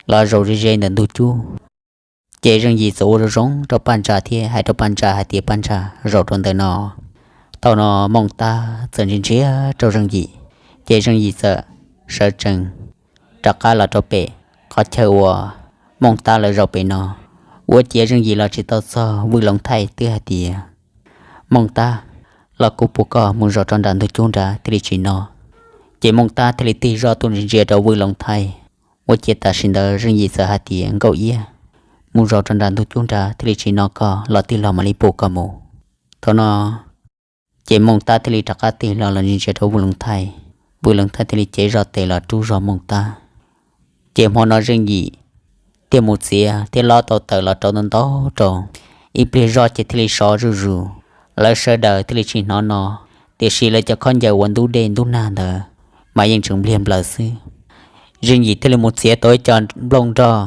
los zaum ze ze ntawm ntug cub. Ces Zeej Yim txawm ua zoo zoo rau Paj Ntsa thiab hais rau Paj Ntsa hais tias, Paj Ntsa, zaum rau ntawm no. Thaum no Mooj Tab txawm ntsia ntsia rau Zeej Yim, ces Zeej Yim txawm sawv tsees rov qab los rau pem qhov chaw uas Mooj Tab lawv zaum pem no. Ua ciav Zeej Yim los tsis tau txog, Vwj Loov Thaij twb hais tias, Mooj Tab, los kuv puv koj mus zaum rau nram ntug cub nrad thiaj li tsis no. Ces Mooj Tab thiaj li tig zoj tuaj ntsia ntsia rau Vwj Loov Thaij. Ua ciav tam sim ntawd Zeej Yim txawm hais tias, Nkauj Iab, mus zaum rau nram ntug cub nrad thiaj li tsis no koj, los tig los mam li puv koj mus. Thaum no ces Mooj Tab thiaj li rov qab tig los los ntsia ntsia rau Vwj Loov Thaij. Vwj Loov Thaij thiaj li cev zog tes los rub zog Mooj Tab. Ces hmo no Zeej Yim thiaj mus txiav thiab lob tau taws los rau ntau ntau rau. Ib pliag zoj ces thiaj li sov zuj zus. Lawv sawv daws thiaj li tsis hnov no, tiam sis lawv cov khaub ncaws uas ntub dej ntub nag ntawd mas yeej tseem npliag nplaws xwb. Zeej Yim thiaj li mus txiav tau ib co nplooj nroj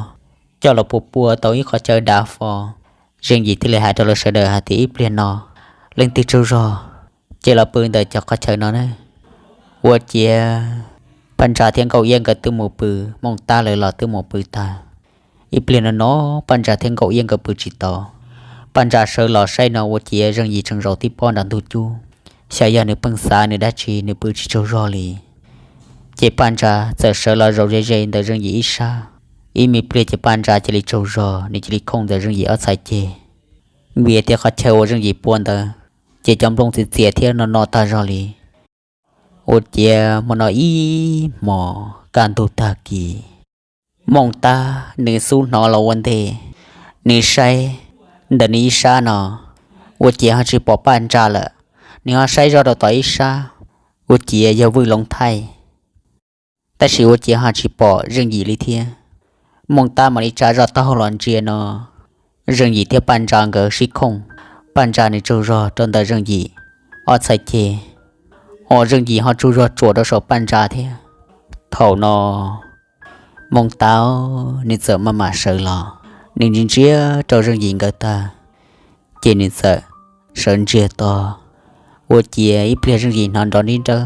coj los pua pua tau ib qhov chaw dav fo. Zeej Yim thiaj li hais rau lawv sawv daws hais tias, Ib pliag no leej twg tsaug zog ces los pw ntawm cov qhov chaw no na. Ua ciav Paj Ntsa thiab Nkauj Iab nkawd twb mus pw, Mooj Tab lawv los twb mus pw tag. Ib pliag no no Paj Ntsa thiab Nkauj Iab nkawd pw tsis tau. Paj Ntsa sawv los saib no ua ciav Zeej Yim tseem zaum tib pob nram ntug cub, xyov yog nws pheej xav nws dab tsi nws pw tsis tsaug zog li. Ces Paj Ntsa txawm sawv los zaum ze ze ntawm Zeej Yim ib sab. Ib me pliag ces Paj Ntsa cia li tsaug zog, nws cia li khooj ntawm Zeej Yim ob txhais ceg, vim tias qhov chaw uas Zeej Yim pua ntawd ces cov nplooj txias txias thiab no no tag zog li. Ua ciav hmo no ib hmos kaj ntug tag kis, Mooj Tab nws xub hnov los ua ntej, nws saib ntawm nws ib sab no, ua ciav ho tsis pom Paj Ntsa lawm. Nws ho saib zoj rau tom ib sab, ua ciav yog Vwj Loov Thaij, tab sis ua ciav ho tsis pom Zeej Yim li thiab. Mooj Tab mam li tsa zoj taub hau los ntsia no, Zeej Yim thiab Paj Ntsa nkawd sib khooj. Paj Ntsa nws tsaug zog rau ntawm Zeej Yim ob txhais ceg, ho Zeej Yim ho tsaug zog tsuam rau saum Paj Ntsa thiab. Thaum no Mooj Tab nws txawm maj mam sawv los, nws ntsia ntsia rau Zeej Yim nkawd tag, ces nws txawm sawv ntsiag to. Ua ciav ib pliag Zeej Yim hnov nrov nrib nrawb,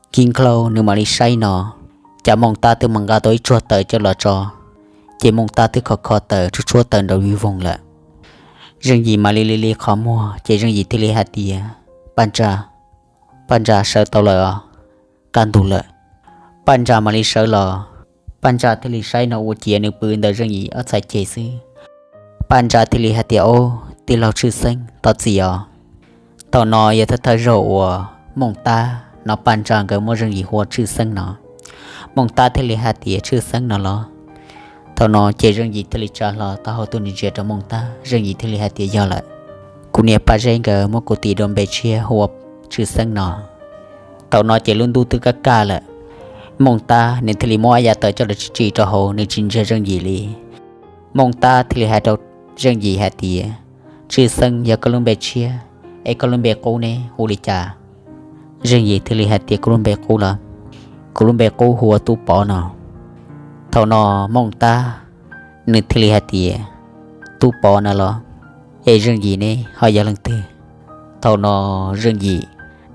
nkig nkaus nws mam li saib no, cas Mooj Tab twb mus nqa tau ib tsuag taws coj los tso, ces Mooj Tab twb kho kho taws tshuab tshuab taws nrov vig voog lawm. Zeej Yim mam li li li qhov muag ces Zeej Yim thiaj li hais tias, Paj Ntsa, Paj Ntsa, sawv tau lawm os, kaj ntug lawm. Paj Ntsa mam li sawv los, Paj Ntsa thiaj li saib no ua ciav nws pw ntawm Zeej Yim ob txhais ceg xwb. Paj Ntsa thiaj li hais tias, Ob, tij laug Tshwj Xeeb, thov txim os. Thaum no yog thawj thawj zaug uas Mooj Tab no Paj Ntsa nkawd muab Zeej Yim hu ua Tshwj Xeeb no. Mooj Tab thiaj li hais tias, Tshwj Xeeb no los? Thaum no ces Zeej Yim thiaj li tsa hlo taub hau tuaj ntsia rau Mooj Tab, Zeej Yim thiaj li hais tias, Yog lawm, kuv niam Paj Zeb nkawd muab kuv tis dua npe tshiab hu ua Tshwj Xeeb no. Thaum no ces lub ntuj twb kaj kaj lawm, Mooj Tab nws thiaj li muab ib yav taws coj los tsim tsim rau hauv, nws tsis ntsia Zeej Yim li. Mooj Tab thiaj li hais rau Zeej Yim hais tias, Tshwj Xeeb yog koj lub npe tshiab, es koj lub npe qub ne hu li cas? Zeej Yim thiaj li hais tias, Kuv lub npe qub los? Kuv lub npe qub hu ua Tub Pov no. Thaum no Mooj Tab nws thiaj li hais tias, Tub Pov no los? Es Zeej Yim ne ho yog leej twg? Thaum no Zeej Yim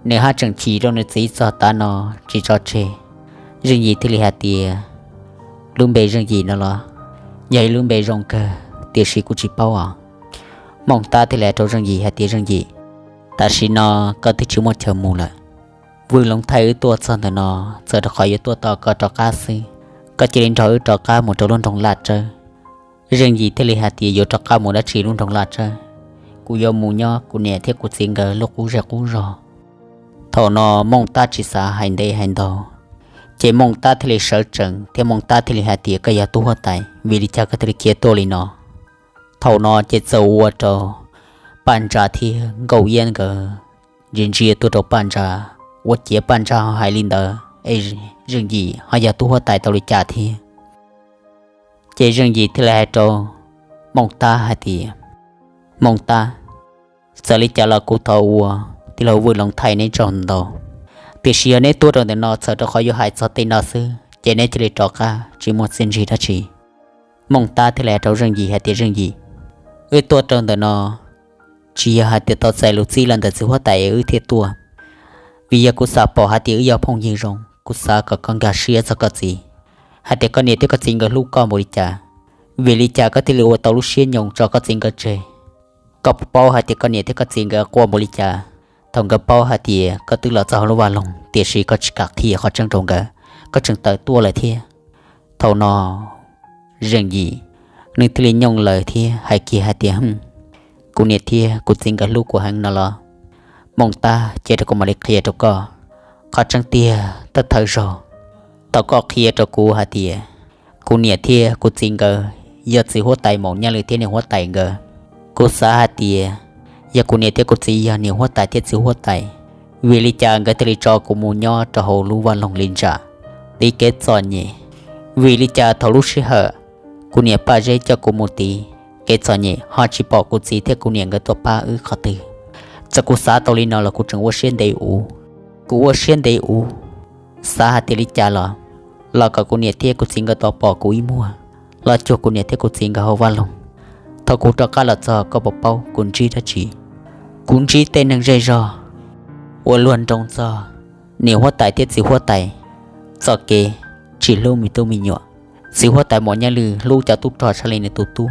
nws haj tseem chim rau nws txiv txog tav no tsis tso tseg. Zeej Yim thiaj li hais tias, Lub npe Zeej Yim no los yog ib lub npe zoo kawg, tiam sis kuv tsis paub os. Mooj Tab thiaj li hais rau Zeej Yim hais tias, Zeej Yim, tam sim no koj twb tsis muaj chaw mus lawm. Vwj Loov Thaij wb tuaj txog ntawm no txawm rau qhov yuav tuaj tos koj rov qab xwb. Koj cia li nrog wb rov qab mus rau lub nroog Laj Tsawb. Zeej Yim thiaj li hais tias, Yuav rov qab mus dab tsi lub nroog Laj Tsawb? kuv yuav mus nyob kuv niam thiab kuv txiv nkawd lub qub zej qub zog. Thaum no Mooj Tab tsis xav hais ntev hais ntau, ces Mooj Tab thiaj li sawv tsees thiab Mooj Tab thiaj li hais tias, koj yog tub huab tais, vim li cas koj thiaj li khiav tuaj li no? Thaum no ces txawm ua rau Paj Ntsa thiab Nkauj Iab nkawd ntsia ntsia tuaj rau Paj Ntsa, ua ciav Paj Ntsa ho hais li ntawd es Zeej Yim ho yog tub huab tais tau li cas thiab. Ces Zeej Yim thiaj li hais rau Mooj Tab hais tias, Mooj Tab, txawm li cas los kuv thov ua tij laug Vwj Loos thaij neb tsaug ntau, tiam sis yog neb tuaj rau ntawm no txhawm rau qhov yuav hais txog tej no xwb ces neb cia li rov qab, tsis muaj txiaj ntsig dab tsi. Mooj Tab thiaj li hais rau Zeej Yim hais tias, Zeej Yim, wb tuaj rau ntawm no tsis yog hais tias tau txais lus txib los ntawm txiv huab tais es wb thiaj tuaj, vim yog kuv xav pom hais tias wb yog phooj ywg zoo, kuv xav kom koj nkag siab txog koj txiv, hais tias koj niam thiab koj txiv nkawd hlub koj npaum li cas, vim li cas koj thiaj li ua tau lub siab nyoos tso koj txiv nkawd tseg. Koj puas paub hais tias koj niam thiab koj txiv nkawd quaj npaum li cas thaum nkawd paub hais tias koj twb los txog hauv lub vaj loog, tiam sis koj tsis kam qhia qhov tseeb rau nkawd, koj tseem tawm tuaj lawm thiab? Thaum no Zeej Yim nws thiaj li nyooj laws thiab hais kiag hais tias, Hm, kuv niam thiab kuv txiv nkawd hlub kuv heev no los? Mooj Tab, cia rau kuv mam li qhia rau koj. Qhov tseeb tiag thawj thawj zaug, thaum koj qhia rau kuv hais tias kuv niam thiab kuv txiv nkawd yog txiv huab tais Maum Nyaj Lwm thiab niam huab tais nkawd, kuv xav hais tias yog kuv niam thiab kuv txiv yog niam huab tais thiab txiv huab tais, vim li cas nkawd thiaj li tso kuv mus nyob rau hauv lub vaj loog li ntsam, tiv kev txom nyem? Vim li cas thaum lub sij hawm kuv niam Paj Zeb coj kuv mus tiv kev txom nyem ho tsis pom kuv txiv thiab kuv niam nkawd tuaj pab wb qhov twg? Txawm kuv xav tau li no los kuv tseem ua siab ntev ua, kuv ua siab ntev ua, xav hais tias li cas los, los kom kuv niam thiab kuv txiv nkawd tau pom kuv ib muag, los cuag kuv niam thiab kuv txiv nkawd hauv vaj loog. Thaum kuv rov qab los txog koj puas paub kuv ntsib dab tsi? Kuv ntsib tej neeg zej zog uas luag nroo txog niam huab tais thiab txiv huab tais txoj kev tsis hlub me tub me nyuam. Txiv huab tais Maum Nyaj Lwm hlub cov tub rog tshaj li nws tus tub,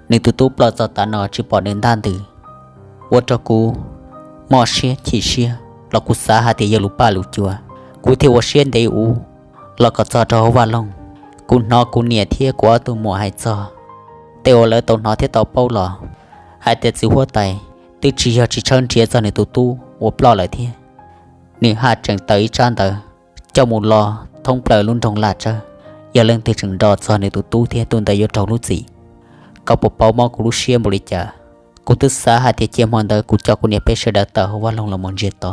nws tus tub ploj txog tav no tsis pom nws ntaj ntws, ua rau kuv mob siab chim siab los kuv xav hais tias yog lus paj lus cua, kuv thiaj ua siab ntev ua los kom txog rau hauv vaj loog. Kuv hnov kuv niam thiab kuv ob tug muam hais txog tej uas lawv tau hnov thiab tau paub los hais tias txiv huab tais twb tsis yog tsis tshawb nrhiav txog nws tus tub uas ploj lawm thiab, nws haj tseem taws ib tsab ntawv coj mus lo thoob plaws lub nroog Laj Tsawb, yog leej twg tseem nrog txog nws tus tub thiab tus ntawd yuav raug lub txim. Koj puas paub mob kuv lub siab npaum li cas? Kuv twb xav hais tias cia hmo ntawd kuv coj kuv niam peb sawv daws tawm hauv vaj loog los mus ntsiag to,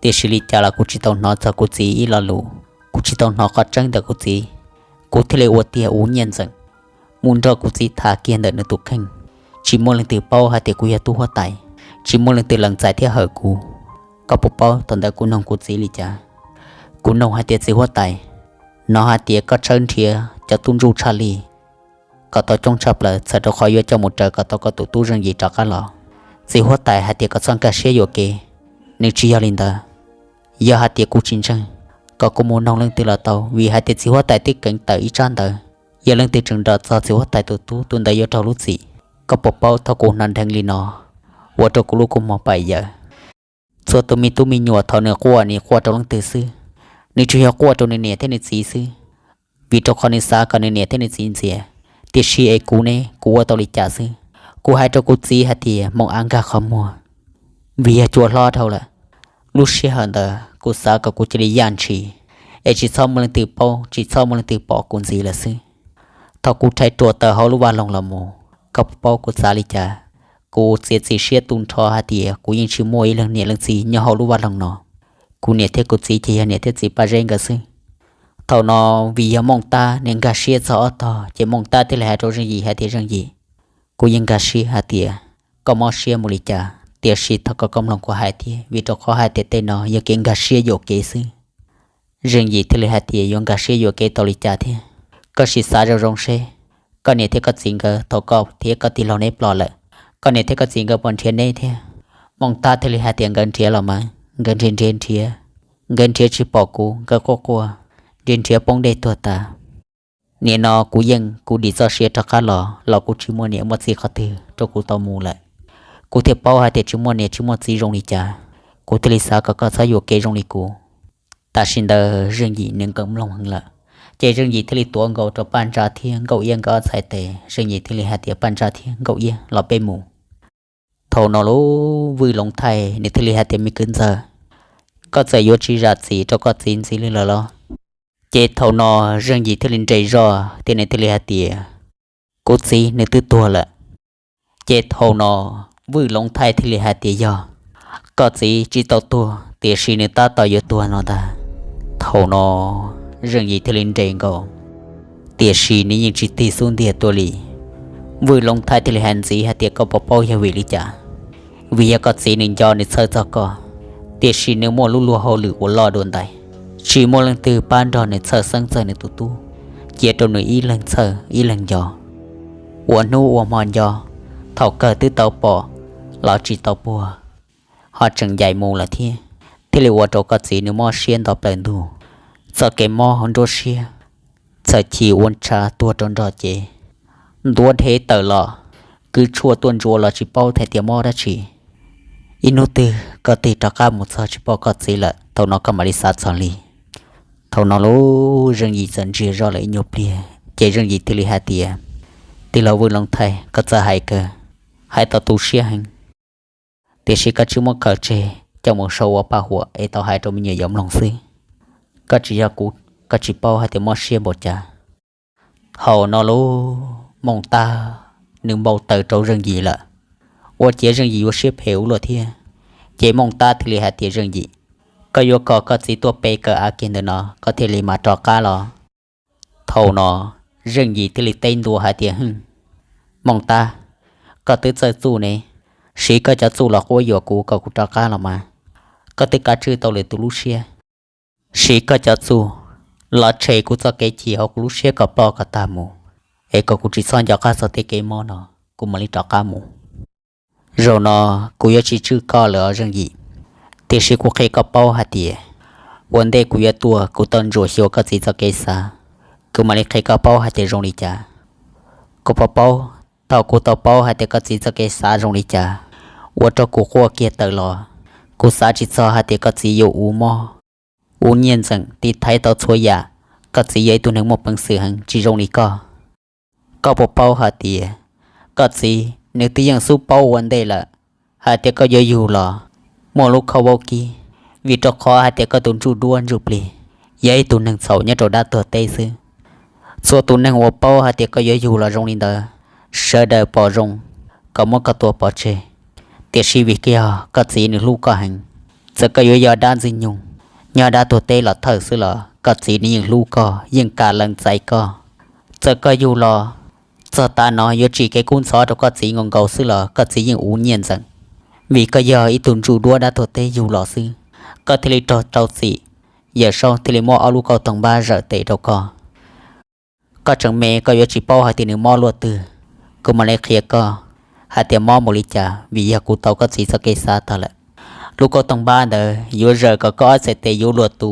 tiam sis li cas los kuv tsis tau hnov txog kuv txiv ib lo lus, kuv tsis tau hnov qhov tseeb ntawm kuv txiv. Kuv thiaj li ua tiag ua nyiaj ntxeem mus nrog kuv txiv tham kiag ntawm nws tus kheej. Tsis muaj leej twg paub hais tias kuv yog tub huab tais, tsis muaj leej twg lees txais thiab hawm kuv. Koj puas paub thaum ntawd kuv noog kuv txiv li cas? Kuv noog hais tias txiv huab tais, hnov hais tias koj tshawb nrhiav cov tub ntsuj tshaj li kom tau coob tshaj plaws txhawm rau qhov yuav coj mus raws kom tau koj tus tub Zeej Yim rov qab los. Txiv huab tais hais tias koj txhob nkag siab yuam kev, nws tsis yog li ntawd. Yog hais tias kuv tsis ntseeg, kom kuv mus noog leej twg los tau, vim hais tias txiv huab tais twb keev tawm ib tsab ntawv, yog leej twg tseem nrog txog txiv huab tais tus tub, tus ntawd yuav raug lub txim. Koj puas paub thaum kuv hnov nrheev li no, ua rau kuv lub kua muag paim yawm. Txhua tus me tub me nyuam thaum nws quaj nws quaj rau leej twg xwb? Nws tsuas yog quaj rau nws niam thiab nws txiv xwb, vim rau qhov nws xav kom nws niam thiab nws txiv ntxias. Tiam sis es kuv ne, kuv ua tau li cas xwb? Kuv hais rau kuv txiv hais tias moos av nkag qhov muag, vim yog cua hlob dhau lawm. Lub sij hawm ntawd kuv xav kom kuv cia li yaj ntshis, es tsis txhob muaj leej twg paub, tsis txhob muaj leej twg pom kuv ntxiv lawm xwb. Thaum kuv rhais ruam tawm hauv lub vaj loog los mus, koj puas paub kuv xav li cas? Kuv txiav txim siab tu nrho hais tias kuv yeej tsis muaj ib leeg niam leej txiv nyob hauv lub vaj loog no. Kuv niam thiab kuv txiv ces yog niam thiab txiv Paj Zeb nkawd xwb. Thaum no vim yog Mooj Tab nws nkag siab txog ob tog, ces Mooj Tab thiaj li hais rau Zeej Yim hais tias, Zeej Yim, kuv yeej nkag siab hais tias koj mob siab mus li cas, tiam sis thov kom koj mloog kuv hais thiab, vim rau qhov hais tias tej no yog kev nkag siab yuam kev xwb. Zeej Yim thiaj li hais tias, yuav nkag siab yuam kev tau li cas thiab? Koj sim xav zoo zoo seb, koj niam thiab koj txiv nkawd thaum koj thiab koj tij laug neb ploj lawm, koj niam thiab koj txiv nkawd puas nrhiav neb thiab? Mooj Tab thiaj li hais tias, nkawd nrhiav los mas, nkawd nrhiav nrhiav nrhiav, nkawd nrhiav tsis pom kuv, nkawd quaj quaj, nrhiav nrhiav poob dej tuag tas. Nim no kuv yeej kuv dim txoj sia rov qab los los kuv tsis muaj niam muaj txiv qhov twg rau kuv tau mus lawm. Kuv thiaj paub hais tias tsis muaj niam tsis muaj txiv zoo li cas, kuv thiaj li xav kom koj txhob yuam kev zoo li kuv. Tam sim ntawd Zeej Yim nws nkawd mloog heev lawm, ces Zeej Yim thiaj li tuav nkaus rau Paj Ntsa thiab Nkauj Iab nkawd ob txhais tes. Zeej Yim thiaj li hais tias, Paj Ntsa thiab Nkauj Iab, los peb mus. Thaum no lub Vwj Loov Thaij nws thiaj li hais tias, Me kwv ntxawg, koj txawm yuav tsis zam txim rau koj txiv ntxiv li lawm los? Ces thaum no Zeej Yim thiaj li nres zog thiab nws thiaj li hais tias, Kuv txiv nws twb tuag lawm. Ces thaum no Vwj Loov Thaij thiaj li hais tias, Yog, koj txiv tsis tau tuag tiam sis nws tab tom yuav tuag no ntag. Thaum no Zeej Yim thiaj li nres nkaus, tiam sis nws yeej tsis tig xub ntiag tuaj li. Vwj Loov Thaij thiaj li hais ntxiv hais tias, Koj puas paub yog vim li cas? Vim yog koj txiv nws nco nws txhawj txog koj, tiam sis nws muaj lub luag hauj lwm uas loj dua ntais, tsis muaj leej twg pab nrog nws txhawj xeeb txog nws tus tub, cia rau nws ib leeg txhawj ib leeg nco. Ua hnub ua hmo nco, thaum kawg twb tau pom los tsis tau puag, ho tseem ncaim mus lawm thiab, thiaj li ua rau koj txiv nws mob siab nto plaws ntug. Txoj kev mob nruab siab, txhawj chim ua ntshav tuag rau nrog cev, ntuav dhev tawm los, kwv tshuaj tuaj ntsuav los tsis paub hais tias mob dab tsi. Ib hnub twg koj tig rov qab mus txog tsis pom koj txiv lawm, thaum no koj mam li xav txog li. Thaum no lub Zeej Yim txawm ntsiag zog lawm ib nyuag pliag, ces Zeej Yim thiaj li hais tias, Tij laug Vwj Loov Thaij, koj txawj hais kawg, hais tau tu siab heev, tiam sis koj tsis muab khaws tseg coj mus sau ua paj huam es tau hais rau me nyuam yaus mloog xwb. Koj tsis yog kuv, koj tsis paub hais tias mob siab npaum cas. Thaum no lub Mooj Tab nws npau taws rau Zeej Yim lawm, ua ciav Zeej Yim yuav siab phem ua luaj thiab. Ces Mooj Tab thiaj li hais tias, Zeej Yim, koj yuav kom koj txiv tuaj pe kawm av kiag ntawm no koj thiaj li mam rov qab los? Thaum no Zeej Yim thiaj li teb ntua hais tias, Hwj, Mooj Tab, koj twb txawj txuj ne, siv koj cov txuj los quab yuam kuv kom kuv rov qab los mas. Koj twb kav tswj tau lwm tus lub siab, siv koj cov txuj los tshem kuv txoj kev chim hauv kuv lub siab kom ploj kom tag mus, es kom kuv tsis txhob nco qab txog tej kev mob no, kuv mam li rov qab mus. Zaum no kuv yuav tsis tswj koj lawm os Zeej Yim, tiam sis kuv qhia koj paub hais tias ua ntej kuv yuav tuaj kuv tau ntsuam xyuas koj txiv txoj kev xav, kuv mam li qhia koj paub hais tias zoo li cas. Kuv puas paub, thaum kuv tau paub hais tias koj txiv txoj kev xav zoo li cas, ua rau kuv quaj kiag tawm los. Kuv xav tsis txog hais tias koj txiv yuav ua mob, ua nyiaj ntxeem tiv thaiv tau txhua yam. Koj txiv yog ib tug neeg muaj peev xwm heev tsis zoo li koj. Koj puas paub hais tias koj txiv nws twb yeej xub paub ua ntej lawm hais tias koj yuav yug los muaj lub khauj vaub kib, vim rau qhov hais tias koj tus ntsuj duab ntsuj plig yog ib tug neeg txhaum nyob rau dab tuag teb xwb. Txhua tus neeg uas paub hais tias koj yuav yug los zoo li ntawd, sawv daws pom zoo kom muab koj tua pov tseg. Tiam sis vim yog koj txiv nws hlub koj heev, txawm koj yuav yog dab ntxwg nyoog nyob dab tuag teb los thawj xwb los koj txiv nws yeej hlub koj, yeej kam lees txais koj. Txawm koj yug los txog tav no yuav tsim kev kub ntxhov rau koj txiv nkaus nkaus xwb los koj txiv yeej ua nyiaj ntxeem, vim koj yog ib tug ntsuj duab dab tuag teb yug los xwb, koj thiaj li raug rau txim. Yawm Saub thiaj li muab ob lub kauj toog npab zawm tes rau koj. Koj tseem me koj yuav tsis paub hais tias nws mob luaj twg, kuv mam li qhia koj hais tias mob npaum li cas, vim yog kuv tau koj txiv txoj kev xav tag lawm. Lub kauj toog npab ntawd yuav zawm kom koj ob txhais tes yuav luag tu,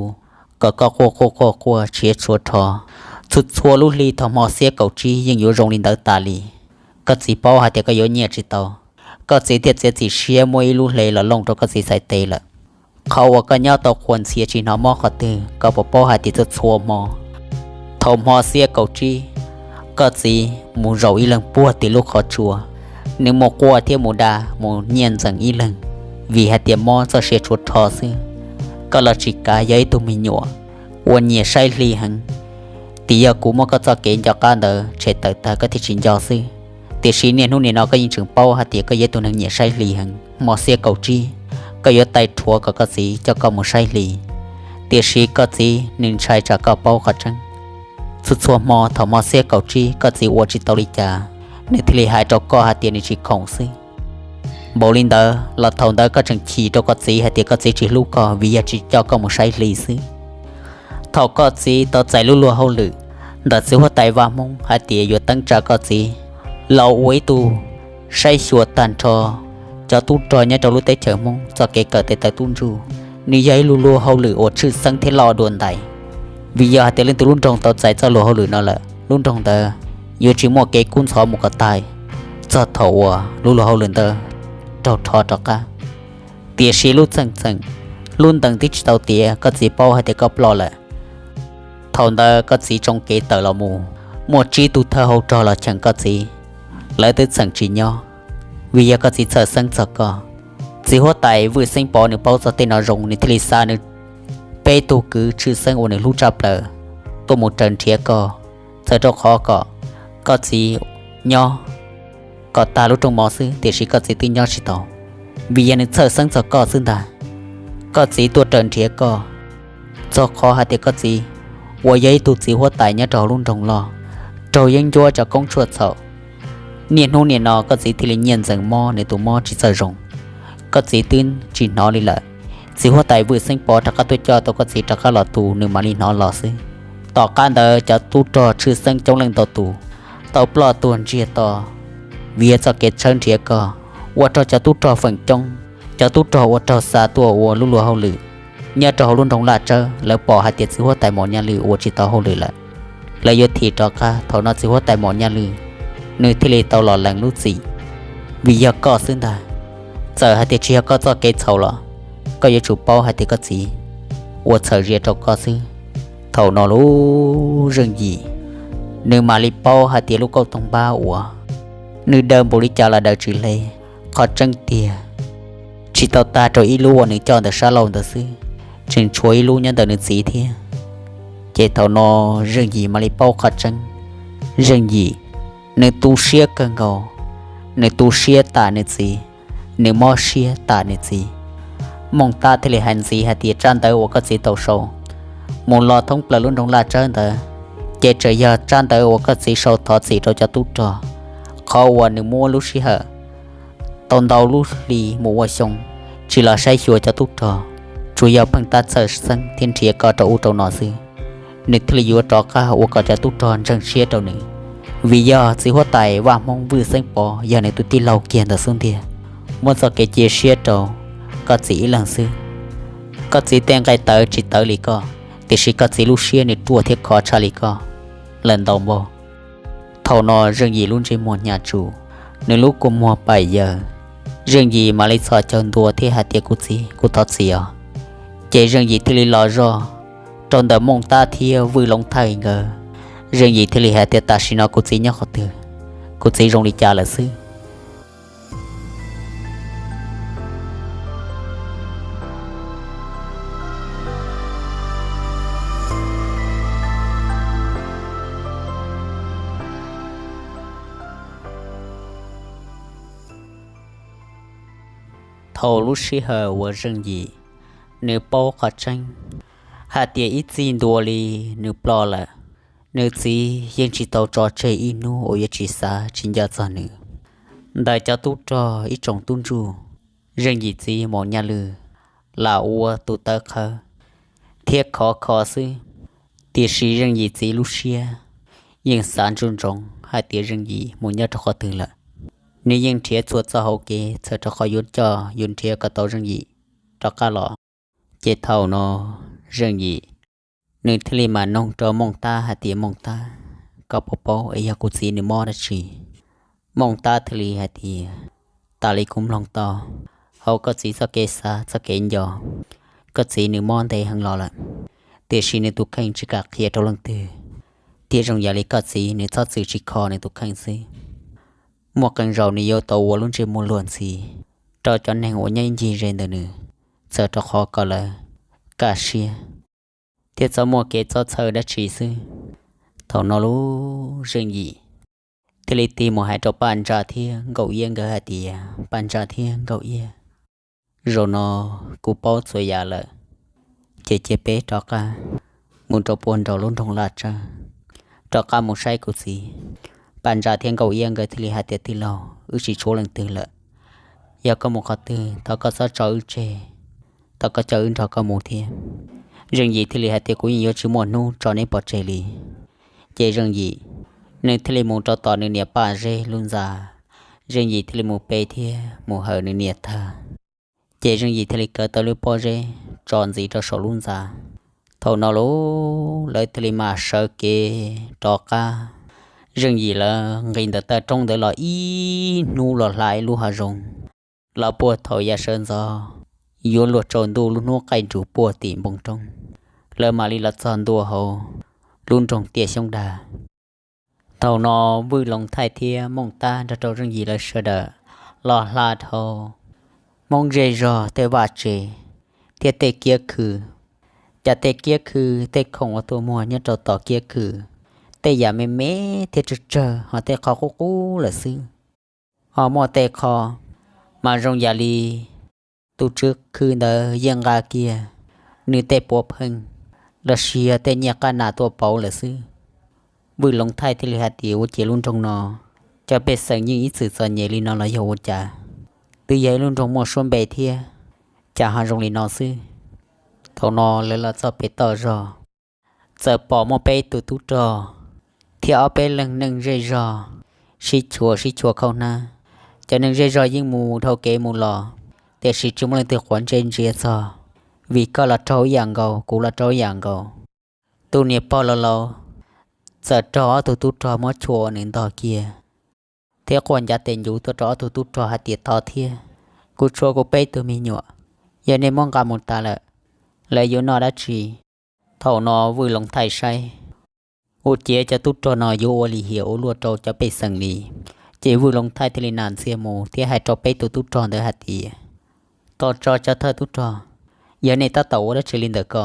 kom koj quaj quaj quaj quaj tshiav tshuav rho. Txhua txhua lub hli thaum hmo xiab kaum tsib yeej yuav zoo li ntawd tas li. Koj txiv paub hais tias koj yuav nyiaj tsis tau, koj txiv thiaj txiav txim siab muab ib lub hle los looj rau koj txiv txhais tes lawm. Qhov uas koj nyob tau qhuas ntxhias tsis hnov mob qhov twg, koj puas paub hais tias txhua txhua hmo, thaum hmo xiab kaum tsib, koj txiv mus zaum ib leeg puag tim lub qhov tsua, nws mus quaj thiab mus da mus nyiaj ntxeem ib leeg, vim hais tias mob txoj sia tshuav rho xwb. Koj los tsis kav, yog ib tug me nyuam uas nyiam saib hli heev. Tiam yog kuv muab koj txoj kev nco qab ntawd tshem tawm tag koj thiaj tsis nco xwb, tiam sis niaj hnub nim no koj yeej tseem paub hais tias koj yog ib tug neeg nyiam saib hli heev. Hmo xiab kaum tsib, koj yuav tais rhuav kom koj txiv coj koj mus saib hli, tiam sis koj txiv nws ntshai tsam koj paub qhov tseeb. Txhua txhua hmo thaum hmo xiab kaum tsib koj txiv ua tsis tau li cas, nws thiaj li hais rau koj hais tias nws tsis khoom xwb. Npaum li ntawd los thaum ntawd koj tseem chim rau koj txiv hais tias koj txiv tsis hlub koj vim yog tsis coj koj mus saib hli xwb. Thaum koj txiv tau txais lub luag hauj lwm ntawm txiv huab tais vaj Hmoob hais tias yuav teeb tsa koj txiv los ua ib tug saib xyuas tag nrho cov tub rog nyob rau lub teb chaws Hmoob txoj kev kawm tes taw tub ntsuj, nws yog ib lub luag hauj lwm uas tshwj xeeb thiab loj dua ntais. Vim yog hais tias leej twg lub nroog tau txais txoj luag hauj lwm no lawm, lub nroog ntawd yuav tsis muaj kev kub ntxhov mus kom tag txog thaum uas lub luag hauj lwm ntawd raug rho rov qab. Tiam sis lub txheej txheem, lub ntees twb tsis tau tiav, koj txiv paub hais tias koj ploj lawm. Thaum ntawd koj txiv tsoo kev tawm los mus, muaj tsib tug thawj hauv rog los cheem koj txiv, lawv twb txheem tsis nyob, Vim yog koj txiv txhawj xeeb txog koj. Txiv huab tais Vwj Xeeb Pov nws paub txog tej no zoo, nws thiaj li xa nws peb tug kwv tshwj xeeb uas nws hlub tshaj plaws tuaj mus raws nrhiav koj, txawm rau qhov kom koj txiv nyob kom tag lub rooj mov xwb, tiam sis koj txiv twb nyob tsis tau. Vim yog nws txhawj xeeb txog koj xwb ntag. Koj txiv tuaj raws nrhiav koj, txog qhov hais tias koj txiv uas yog ib tug txiv huab tais nyob rau hauv lub nroog loj, raug yeeb ncuab cov koob tshuaj txhaum. Niaj hnub niaj no koj txiv thiaj li nyiaj ntxeev mob, nws tus mob tsis txawj zoo. Koj txiv twb tsis hnov li lawm. Txiv huab tais Vwj Xeeb Pov rov qab tuaj coj tau koj txiv rov qab los tu, nws mam li hnov los xwb. Tom qab ntawd cov tub rog tshwj xeeb coob leej ntau tus tau ploj tuag ntsiag to vim yog txoj kev tshawb nrhiav koj, ua rau cov tub rog feem coob, cov tub rog uas raug xa tuaj ua lub luag hauj lwm nyob rau hauv lub nroog Laj Tsawb, lawv pom hais tias txiv huab tais Maum Nyaj Lwm ua tsis tau hauj lwm lawm, lawv yuav thim rov qab. Thaum no txiv huab tais Maum Nyaj Lwm nws thiaj li tau los lees lub txim, vim yog koj xwb ntag. Txawm hais tias tsis yog koj txoj kev txhaum los koj yuav tsum paub hais tias koj txiv ua txhawm zia rau koj xwb. Thaum no lub Zeej Yim nws mam li paub hais tias lub kauj toog npab uas nws daws npaum li cas los daws tsis hle. Qhov tseeb tiag, tsis tau tag rau ib lub uas nws coj ntawm sab laug ntawd xwb, tseem tshuav ib lub nyob ntawm nws txiv thiab. Ces thaum no Zeej Yim mam li paub qhov tseeb. Zeej Yim nws tu siab kawg nkaus, nws tu siab tam nws txiv, nws mob siab tam nws txiv. Mooj Tab thiaj li hais ntxiv hais tias tsab ntawv uas koj txiv tau sau mus los thoob plaws lub nroog Laj Tsawb ntawd, ces tseem yog tsab ntawv uas koj txiv sau thov txim rau cov tub rog, qhov uas nws muab lub sij hawm tau ntau lub hli mus ua xyoo tsis los saib xyuas cov tub rog, tsuas yog pheej tab txhawj xeeb thiab nrhiav koj rau ub rau no xwb. Nws thiaj li yuav rov qab ua kom cov tub rog ntseeg siab rau nws, vim yog txiv huab tais vaj Hmoob Vwj Xeeb Pov yog nws tus tij laug kiag ntawm xub ntiag, muab txoj kev cia siab rau koj txiv ib leeg xwb. Koj txiv tej nqaij tawv tsis tawv li koj, tiam sis koj txiv lub siab nws ruaj thiab khov tshaj li koj lawm ntau npaug. Thaum no Zeej Yim lub ntsej muag hnyav tsuj, nws lub kua muag pais yaws. Zeej Yim mam li txhos caug ntua thiab hais tias, kuv txiv, kuv thov txim os. Ces Zeej Yim thiaj li los zoj rau ntawm Mooj Tab thiab Vwj Loov Thaij nkawd. Zeej Yim thiaj li hais tias, tam sim no kuv txiv nyob qhov twg? Kuv txiv zoo li cas lawm xwb? Thaum lub sij hawm uas Zeej Yim nws paub qhov tseeb hais tias ib txij ntua li nws ploj lawm, nws txiv yeej tsis tau tso tseg ib hnub uas yuav tsis xav tsis nco txog nws. Ntawm cov tub rog ib tsoom tub ntsuj, Zeej Yim txiv Maum Nyaj Lwm lam ua tus tawv qhawv thiab khov kho xwb, tiam sis Zeej Yim txiv lub siab yeej xav ntsoov ntsoov hais tias Zeej Yim mus nyob rau qhov twg lawm. Nws yeej nrhiav txhua txoj hauv kev txhawm rau qhov yuav coj yuav nrhiav kom tau Zeej Yim rov qab los. Ces thaum no Zeej Yim nws thiaj li mam noog rau Mooj Tab hais tias, Mooj Tab, koj puas paub es yog kuv txiv nws mob dab tsi? Mooj Tab thiaj li hais tias, tas li kuv mloog tau, hauv koj txiv txoj kev xav txoj kev nco, koj txiv nws mob ntev heev los lawm, tiam sis nws tus kheej tsis kam qhia rau leej twg, thiab zoo yam li koj txiv nws txhob txwm tsis kho nws tus kheej xwb. Muaj qee zaus nws yuav tau ua lub ntsej muag luag ntxhi rau cov neeg uas nyob ib ncig ze ntawm nws, txawm rau qhov kom lawv kaj siab thiab txhob muaj kev txhob txhawj dab tsi xwb. Thaum no lub Zeej Yim thiaj li tig mus hais rau Paj Ntsa thiab Nkauj Iab nkawd hais tias, Paj Ntsa thiab Nkauj Iab, zaum no kuv paub txhua yam lawm, ces cia peb rov qab mus rau puag nraum lub nroog Laj Tsawb, rov qab mus saib kuv txiv. Paj Ntsa thiab Nkauj Iab nkawd thiaj li hais tias, tij laug, wb tsis tshuav leej twg lawm, yog koj mus qhov twg thov koj txhob tso wb tseg, thov koj coj wb nrog koj mus thiab. Zeej Yim thiaj li hais tias, kuv yeej yuav tsis muaj hnub tso neb pov tseg li. Ces Zeej Yim nws thiaj li mus rau tom nws niam Paj Zeb lub ntxa. Zeej Yim thiaj li mus pe thiab mus hawm nws niam tag. Ces Zeej Yim thiaj li kaw tau lub pob zeb tso ntxiv rau saum lub ntxa. Thaum no lub lawv thiaj li mam sawv kev rov qab. Zeej Yim lawv nqis ntawm taw roob ntawd los ib hnub los hla ib lub hav zoov, los puag thaum yav sawv ntxov yuav luag tsaus ntuj lub hnub qaij nrug puag tim npoo roob, lawv mam li los txog ntua hauv lub nroog Tiaj Xyoob Dag. Thaum no Vwj Loos Thaij thiab Mooj Tab nrog rau Zeej Yim lawv sawv daws los hla dhau Hmoob zej zog tej vaj tse thiab tej kiab khw. Cas tej kiab khw tej khoom uas tuaj muag nyob rau tom kiab khw, tej yam me me thiab tsawg tsawg, ho tej qhov qub qub lawm xwb. Ho muaj tej qho mas zoo yam li tus tswv khw ntawd yeej nqa kiag nws tej puav pheej los sis yog tej nyiaj qab nas tuaj pauv lawm xwb. Vwj Loov Thaij thiaj li hais tias, ua ciav lub nroog no cov pej xeem yeej ib txwm txom nyem li no los yog ua cas? Twb yog ib lub nroog muaj suab npe thiab, cas ho zoo li no xwb? Thaum no lawv los txog pem toj zog, txawm pom muaj peb tus tub rog thiab ob peb leeg neeg zej zog sib chua sib chua khauj hnab. Cov neeg zej zog yeej mus dhau kev mus los, tiam sis tsis muaj leej twg quav ntsej ntsia txog, vim koj los raug ib yam nkaus, kuv los raug ib yam nkaus. Tus niam pog laus laus txawm raug ob tug tub rog muab chua ua nws ntog kiag, thiab quaj ncav tes ncuv tuaj rau ob tug tub rog hais tias, thov thiab, kuv tshuav kuv peb tug me nyuam, yog nej muab nqa mus tas lawm, lawv yuav noj dab tsi? Thaum no Vwj Loov Thaij saib ua ciav cov tub rog no yuav ua lim hiam ua luaj rau cov pej xeem li, ces Vwj Loov Thaij thiaj li nam ntxiag mus thiab hais rau peb tus tub rog ntawd hais tias, tau tso cov thawj tub rog, yog nej tab tom ua dab tsi li ntawm ko?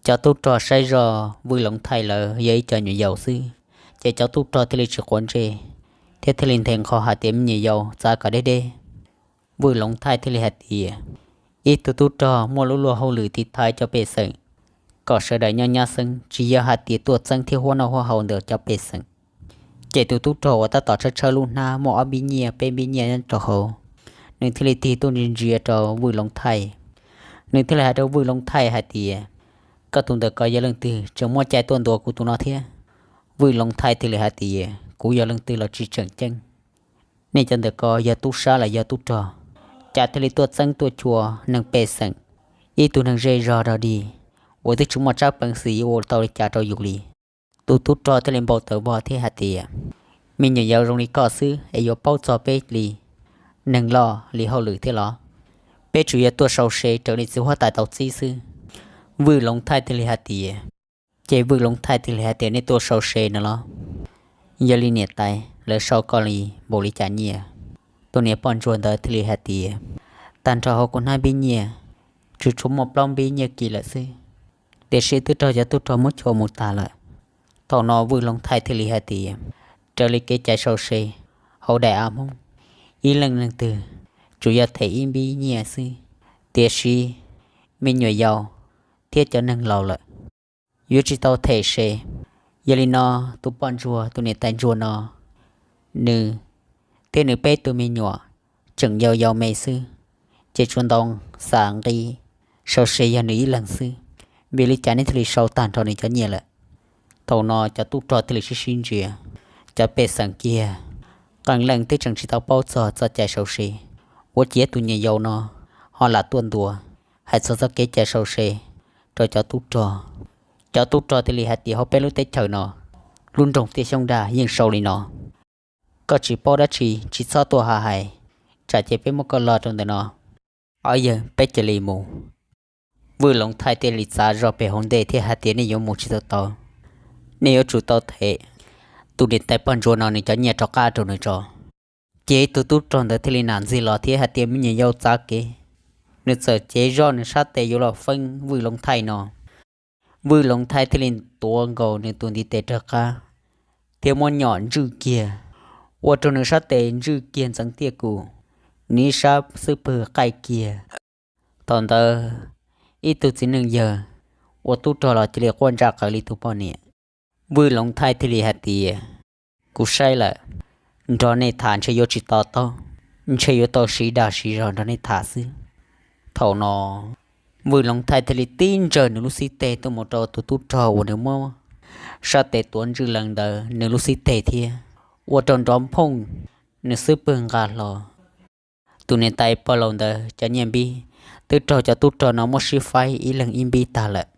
Cov tub rog saib zoj Vwj Loov Thaij lawv yog ib co nyuam yaus xwb, ces cov tub rog thiaj li tsis quav ntsej thiab thiaj li nthe nqho hais tias, me nyuam yaus, txav kom deb deb. Vwj Loov Thaij thiaj li hais tias, ib tug tub rog muaj lub luag hauj lwm tiv thaiv cov pej xeem kom sawv daws nyob nyab xeeb, tsis yog hais tias tuaj txeeb thiab huab noj huab haus ntawm cov pej xeem. Ces tus tub rog uas tab tom tshawb tshawb lub hnab muaj ob npib nyiaj peb npib nyiaj nyob rau hauv, nws thiaj li tig tuaj ntsia ntsia rau Vwj Loov Thaij. Nws thiaj li hais rau Vwj Loov Thaij hais tias, koj tus ntawm ko yog leej twg tseem muaj cai tuaj ntuas kuv tus no thiab? Vwj Loov Thaij thiaj li hais tias, kuv yog leej twg los tsis tseem ceeb. Nej cov ntawm ko yog tub sab los yog tub rog, cas thiaj li tuaj txeeb tuaj chua neeg pej xeem, ib tug neeg zej zog dog dig uas twb tsis muaj tsab peev xwm yuav ua tau li cas rau yus li? Tus tub rog thiaj li npau taws vog thiab hais tias, me nyuam yaus zoo li koj xwb es yuav paub txog peb li neeg loj li hauj lwm thiab los? Peb tsuas yog tuaj sau se raws li txiv huab tais tau txib xwb. Vwj Loov Thaij thiaj li hais tias, ces Vwj Loov Thaij thiaj li hais tias, nej tuaj sau se no los? Yog li niam tais, lawv sau koj li npaum li cas nyiaj? Tus niam poj ntsuag ntawd thiaj li hais tias, tag nrho hauv kuv hnab npib nyiaj tsuas tshuav muaj plaub npib nyiaj kis lawm xwb, tiam sis twb raug cov tub rog muab chua mus tas lawm. Thaum no Vwj Loov Thaij thiaj li hais tias, raws li kev cai sau se hauv daim av Hmoob, ib leej leej twg tsuas yog them ib npib nyiaj xwb, tiam sis me nyuam yaus thiab cov neeg laus lawm yuav tsis tau them se. Yog li no, tus poj ntsuag, tus niam tais ntsuag no, nws thiab nws peb tug me nyuam tseem yau yau me xwb, ces tsuas ntau xav nqi sau se yog nws ib leeg xwb, vim li cas neb thiaj li sau tag nrho nws cov nyiaj lawm? Thaum no cov tub rog thiaj li sib sib ntsia, cov pej xeem kiag qee leej twb tseem tsis tau paub txog txoj cai sau se, ua ciav tus nyuam yaus no ho lam tuaj ntuas hais txog txoj kev cai sau se rau cov tub rog. Cov tub rog thiaj li hais tias, hauv peb lub teb chaws no, lub nroog Tiaj Xyoob Dag yeej sau li no. Koj tsis paub dab tsi tsis txhob tuaj ha hais, tsam ces peb muab koj lo rau ntawm no. Ob yawg, peb cia li mus. Vwj Loov Thaij thiaj li txav zog pem hauv ntej thiab hais tias, nej yuav mus tsis tau tau, nej yuav tsum tau them tus niam tais poj ntsuag no nws cov nyiaj rov qab rau nws tso. Ces tus tub rog ntawd thiaj li nam ntxig los thiab hais tias, me nyuam yaus, txav kev. Nws txawm cev zoj nws sab tes yuav los feeb Vwj Loov Thaij no, Vwj Loov Thaij thiaj li tuav nkaus nws tus ntiv tes rov qab thiab muab nyom ntswj kiag, ua rau nws sab tes ntswj kiag ntxeev tiaj kum, nws ib sab xub pwg qaij kiag. Thaum ntawd ib tug txiv neej yawg ua tub rog los cia li quaj ntsa qaws li tus poj niam. Vwj Loov Thaij thiaj li hais tias, kuv saib lawm, nrog nej tham ntshe yuav tsis to taub, ntshe yuav tau siv dag siv zog nrog nej tham xwb. Thaum no Vwj Loov Thaij thiaj li tib ntsawj nws lub xib teg tuaj mus rau tus tub rog uas nws muab sab tes tuav ntswj lees ntawd nws lub xib teg thiab, ua rau nrov nphooj, nws xub pwg nqa hlo. Tus niam tais pog laus ntawd cov nyiaj npib twb raug cov tub rog no muab sib faib ib leeg ib npib tag lawm.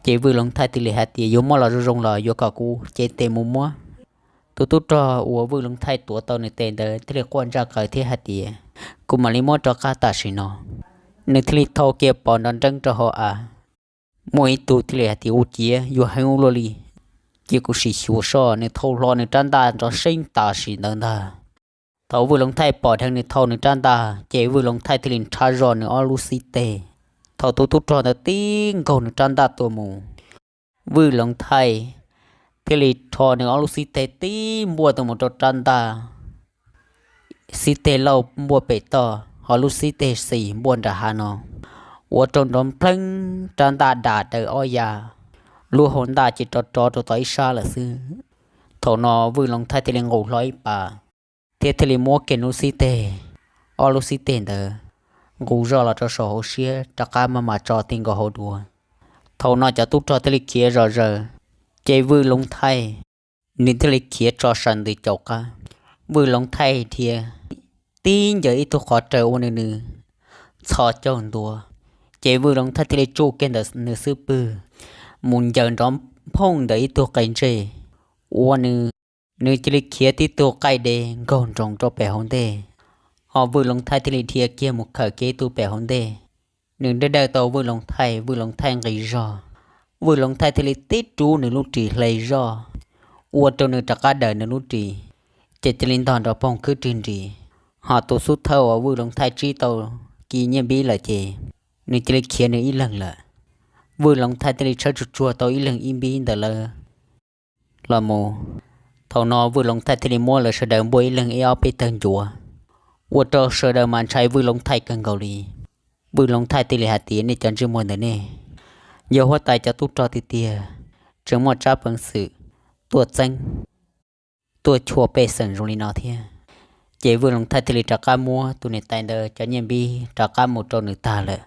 Ces Vwj Loov Thaij thiaj li hais tias, yuav muab los zoo zoo los yuav kom kuv cev tes mus muab. Tus tub rog uas Vwj Loov Thaij tuav tau nws tes ntawd thiaj li quaj ntsaj qaws thiab hais tias, kuv mam li muab rov qab tam sim no. Nws thiaj li thau kiag pos nrov nreeb rau hauv av. Muaj ib tug thiaj li hais tias, ua ciav yuav heev ua luaj li, cia kuv sim xyuas soj. Nws thau hlo nws rab ntaj nrov seeb tam sim ntawd ntag. Thaum Vwj Loov Thaij pom dheev nws thau nws rab ntaj ces Vwj Loov Thaij thiaj li nrhab zoj nws ob lub xib teg. Thaum tus tub rog ntawd tib nkaug nws rab ntaj tua mus, Vwj Loov Thaij thiaj li rho nws ob lub xib teg tib npuaj tuaj mus rau rab ntaj. Xib teg lauj npuaj pem toj, ho lub xib teg xis npuaj nram hav no, ua rau nrov npleeg, rab ntaj dam daws ob ya, lub hau ntaj ces rov rov rau tom ib sab lawm xwb. Thaum no Vwj Loov Thaij thiaj li nqus hlo ib pas, thiab thiaj li muab kiag lub xib teg, ob lub xib teg ntawd nqus zoj los rau saum hauv siab rov qab maj mam tso ti nkaus hauv dua. Thaum no cov tub rog thiaj li khiav zom zaws, ces Vwj Loov Thaij nws thiaj li khiav tso sawv ntws caum qab. Vwj Loov Thaij dhia tib ncaws ib tug qhov rawv ua nws nws txho caug ntua, ces Vwj Loov Thaij thiaj li tsuj kiag ntawm nws xub pwg mus ncaws nrov nphooj ntawm ib tug qe ntsej, ua nws, nws cia li khiav tib tug qaij de nkaug nroos rau pem hauv ntej. Ho Vwj Loov Thaij thiaj li dhia kiag mus khawm kiag ib tug pem hauv ntej. Nws dawj dawj tau Vwj Loov Thaij, Vwj Loov Thaij nqis zog, Vwj Loov Thaij thiaj li tib rub nws lub ris hle zoj, ua rau nws rov qab daws nws lub ris, ces cia li ntog nrov poog khwb rig nris. Ho tus xub thawj uas Vwj Loov Thaij tsib tau ki nyiaj npib lawm ces nws cia li khiav nws ib leeg lawm. Vwj Loov Thaij thiaj li tshawb tsuag tsuag tau ib leeg ib npib ntawm lawv los mus. Thaum no Vwj Loov Thaij thiaj li muab lawv sawv daws npuaj ib leeg ib ob peb tawg ncuav, ua rau sawv daws mas ntshai Vwj Loov Thaij kawg nkaus li. Vwj Loov Thaij thiaj li hais tias, nej cov ntsej muag ntawm nej, yog huab tais cov tub rog tiag tiag, tseem muaj tsab peev xwm tuaj txeeb, tuaj chua pej xeem zoo li no thiab. Ces Vwj Loov Thaij thiaj li rov qab muab tus niam tais ntawd cov nyiaj npib rov qab mus rau nws tag lawm.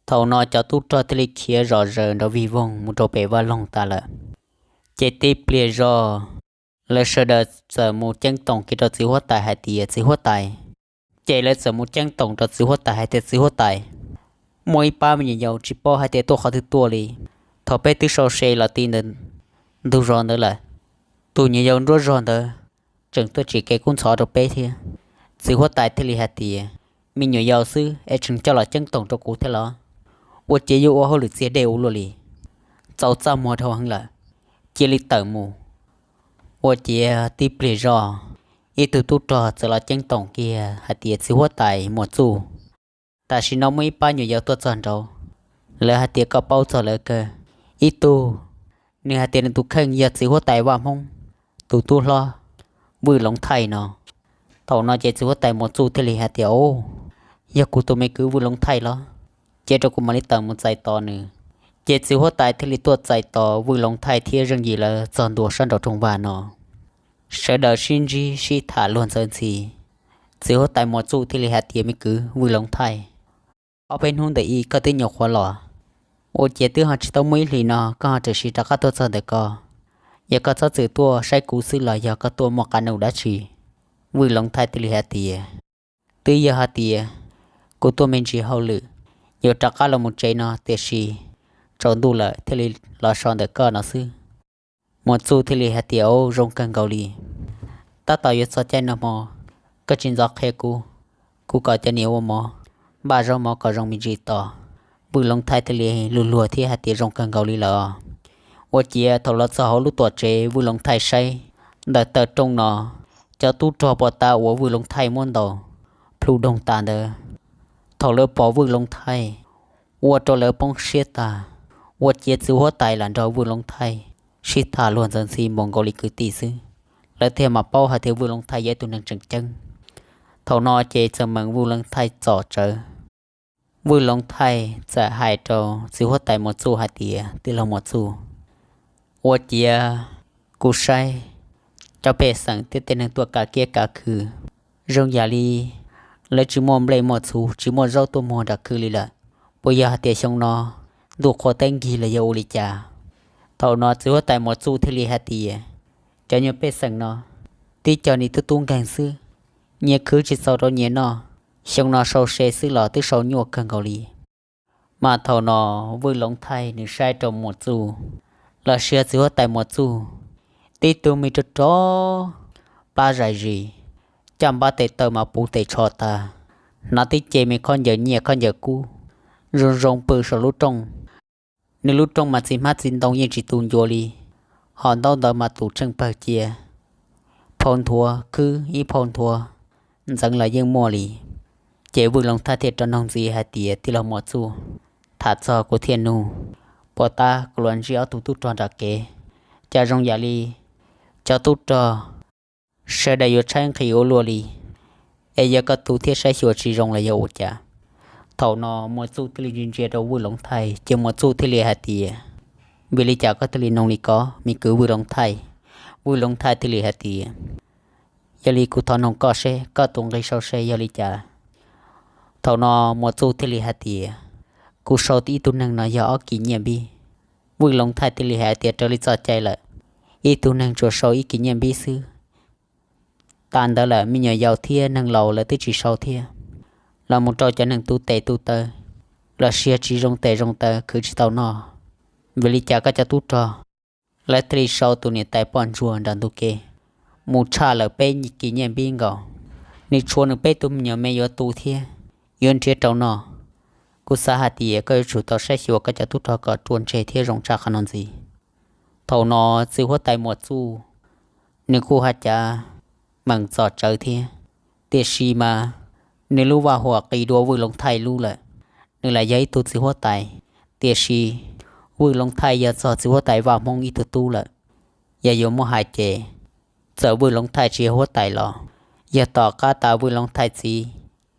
Thaum no cov tub rog thiaj li khiav zom zaws nrov vig voog mus rau pem vaj loog tas lawm. Ces tib pliag zog, lawv sawv daws txawm mus ceeb toom kiag rau txiv huab tais hais tias, txiv huab tais, ces lawv txawm mus ceeb toom rau txiv huab tais hais tias, txiv huab tais, muaj ib pab me nyuam yaus tsis paub hais tias tuaj qhov twg tuaj li. Thaum peb twb sau se los ti ntawm ntug zos ntawd lawm, tus nyuam yaus nruab zog ntawd tseem tuaj tsim kev kub ntxhov rau peb thiab. Txiv huab tais thiaj li hais tias, me nyuam yaus xwb es tseem coj los ceeb toom rau kuv thiab los? Ua ciav yuav ua hauj lwm txiag dej ua luaj li, txaus txaj muag dhau heev lawm, cia li tawm mus. Ua ciav tib pliag zog, ib tug tub rog txawm los ceeb toom kiag hais tias, txiv huab tais Muas Txuj, tam sim no muaj ib pab nyuam yaus tuaj txog nraud, lawv hais tias koj paub txog lawv kawg. Ib tug, nws hais tias nws tus kheej yog txiv huab tais Vaj Hmoob tus tub hlob Vwj Loov Thaij no. Thaum no ces txiv huab tais Muas Txuj thiaj li hais tias, o, yog kuv tus me kwv Vwj Loov Thaij los? Cia rau kuv mam li tawm mus txais tos nws. Ces txiv huab tais thiaj li tuaj txais tos Vwj Loov Thaij thiab Zeej Yim lawv txog ntua sab nraum rooj vag no. Sawv daws sib ntsib sib tham luag ntxawv ntxhi. Txiv huab tais Muas Txuj thiaj li hais tias, me kwv Vwj Loov Thaij, ob peb hnub ntawm ib koj twb nyuam qhuav los, ua ciav twb ho tsis tau muaj ib hlis no koj ho tam sim rov qab tuaj txog ntawm ko, yog koj txhob txwm tuaj saib kuv xwb los yog koj tuaj muaj qab nus dab tsi? Vwj Loov Thaij thiaj li hais tias, twb yog hais tias kuv tuaj me ntsis hauj lwm, yuav rov qab los mus tsev no tiam sis tsaus ntuj lawm thiaj li los so ntawm koj no xwb. Muas Txuj thiaj li hais tias, o, zoo kawg nkaus li. Tab tom yuav txog caij noj hmo, koj tsis ntxov qhia kuv, kuv kom cov niam ua mov, npaj zaub mov kom zoo me ntsis tos. Vwj Loov Thaij thiaj li luag luag thiab hais tias, zoo kawg nkaus li lawm. Ua ciav thaum los txog hauv lub tuam tsev Vwj Loov Thaij saib ntawm taw rooj no, cov tub rog pos tas uas Vwj Loov Thaij muab ntaus plhu doog tas ntawd, thaum lawv pom Vwj Loov Thaij ua rau lawv poob siab tag. Ua ciav txiv huab tais lam nrog Vwj Loov Thaij sib tham luag ntxhi npaum nkaus li kwv tij xwb, lawv thiaj mam paub hais tias Vwj Loov Thaij yog ib tug neeg tseem ceeb. Thaum no ces txawm meem Vwj Loov Thaij txom tsawv. Vwj Loov Thaij txawm hais rau txiv huab tais Muas Txuj hais tias, tij laug Muas Txuj, ua ciav kuv saib cov pej xeem thiab tej neeg tuaj kav kiab kav khw zoo yam li lawv tsis muaj nplej muaj txhuv tsis muaj zaub tuaj muag nram khw li lawm. Puas yog hais tias xyoo no ntuj qhua teb nkig los yog ua li cas? Thaum no txiv huab tais Muas Txuj thiaj li hais tias, cov nyuag pej xeem no tib co nim tub tub nkeeg xwb, nyias khwv tsis txaus rau nyias noj, xyoo no sau se xwb los twb sau nyuaj kawg nkaus li. Mas thaum no Vwj Loov Thaij nws saib rau Muas Txuj los sis txiv huab tais Muas Txuj, tib tug me rog rog, plab zais zis, caj npab tes taw mas puv tes tsho tas, hnav tib ce me khaub ncaws nyiaj khaub ncaws kub zoo zoo pw saum lub rooj. Nws lub rooj mas txiv hmab txiv ntoo yeej tsis tu ncua li, ho ntaub ntawv mas tus tsheej pawg cia, phau nthuav khwb ib phau nthuav, ntxeev los yeej muaj li. Ces Vwj Loov Thaij thiaj rov nug ntxiv hais tias, tij laug Muas Txuj, tham txog kuv thiaj nug, puas tab kuv los ntsib ob tug tub rog nram kev, cas zoo yam li cov tub rog sawv daws yuav tshaib nqhis ua luaj li, es yog koj tu thiab saib xyuas tsis zoo los yog ua cas? Thaum no Muas Txuj thiaj li ntsia ntsia rau Vwj Loov Thaij ces Muas Txuj thiaj li hais tias, vim li cas koj thiaj li nug li ko, me kwv Vwj Loov Thaij? Vwj Loov Thaij thiaj li hais tias, yog li kuv thov nug koj seb koj tus nqi sau se yog li cas? Thaum no Muas Txuj thiaj li hais tias, kuv sau ib tug neeg no yog ob kis nyiaj npib. Vwj Loov Thaij thiaj li hais tias, raws li txoj cai lawm, ib tug neeg tsuas sau ib kis nyiaj npib xwb. Tas ntawd lawm me nyuam yaus thiab neeg laus lawv twb tsis sau thiab, los mus rau cov neeg tu tes tu taw los sis yog tsis zoo tes zoo taw khwv tsis tau noj. Vim li cas koj cov tub rog lawv thiaj li sau tus niam tais poj ntsuag nram ntug kev mus tshaj lawm peb kis nyiaj npib nkaus? Nws tshuav nws peb tug me nyuam me yuav tu thiab yuav nrhiav rau noj. Kuv xav hais tias koj yuav tsum tau saib xyuas koj cov tub rog kom ruaj ntseg thiab zoo tshaj qhov no ntxiv. Thaum no txiv huab tais Muas Txuj nws kuj haj cav meem txom tsawv thiab, tiam sis mas nws lub vaj huam qis dua Vwj Loov Thaij lub lawm. Nws lam yog ib tug txiv huab tais, tiam sis Vwj Loov Thaij yog txog txiv huab tais Vaj Hmoob ib tug tub lawm. Yog yuav muab hais ces, txawm Vwj Loov Thaij tsis yog huab tais los, yog tom qab tas Vwj Loov Thaij txiv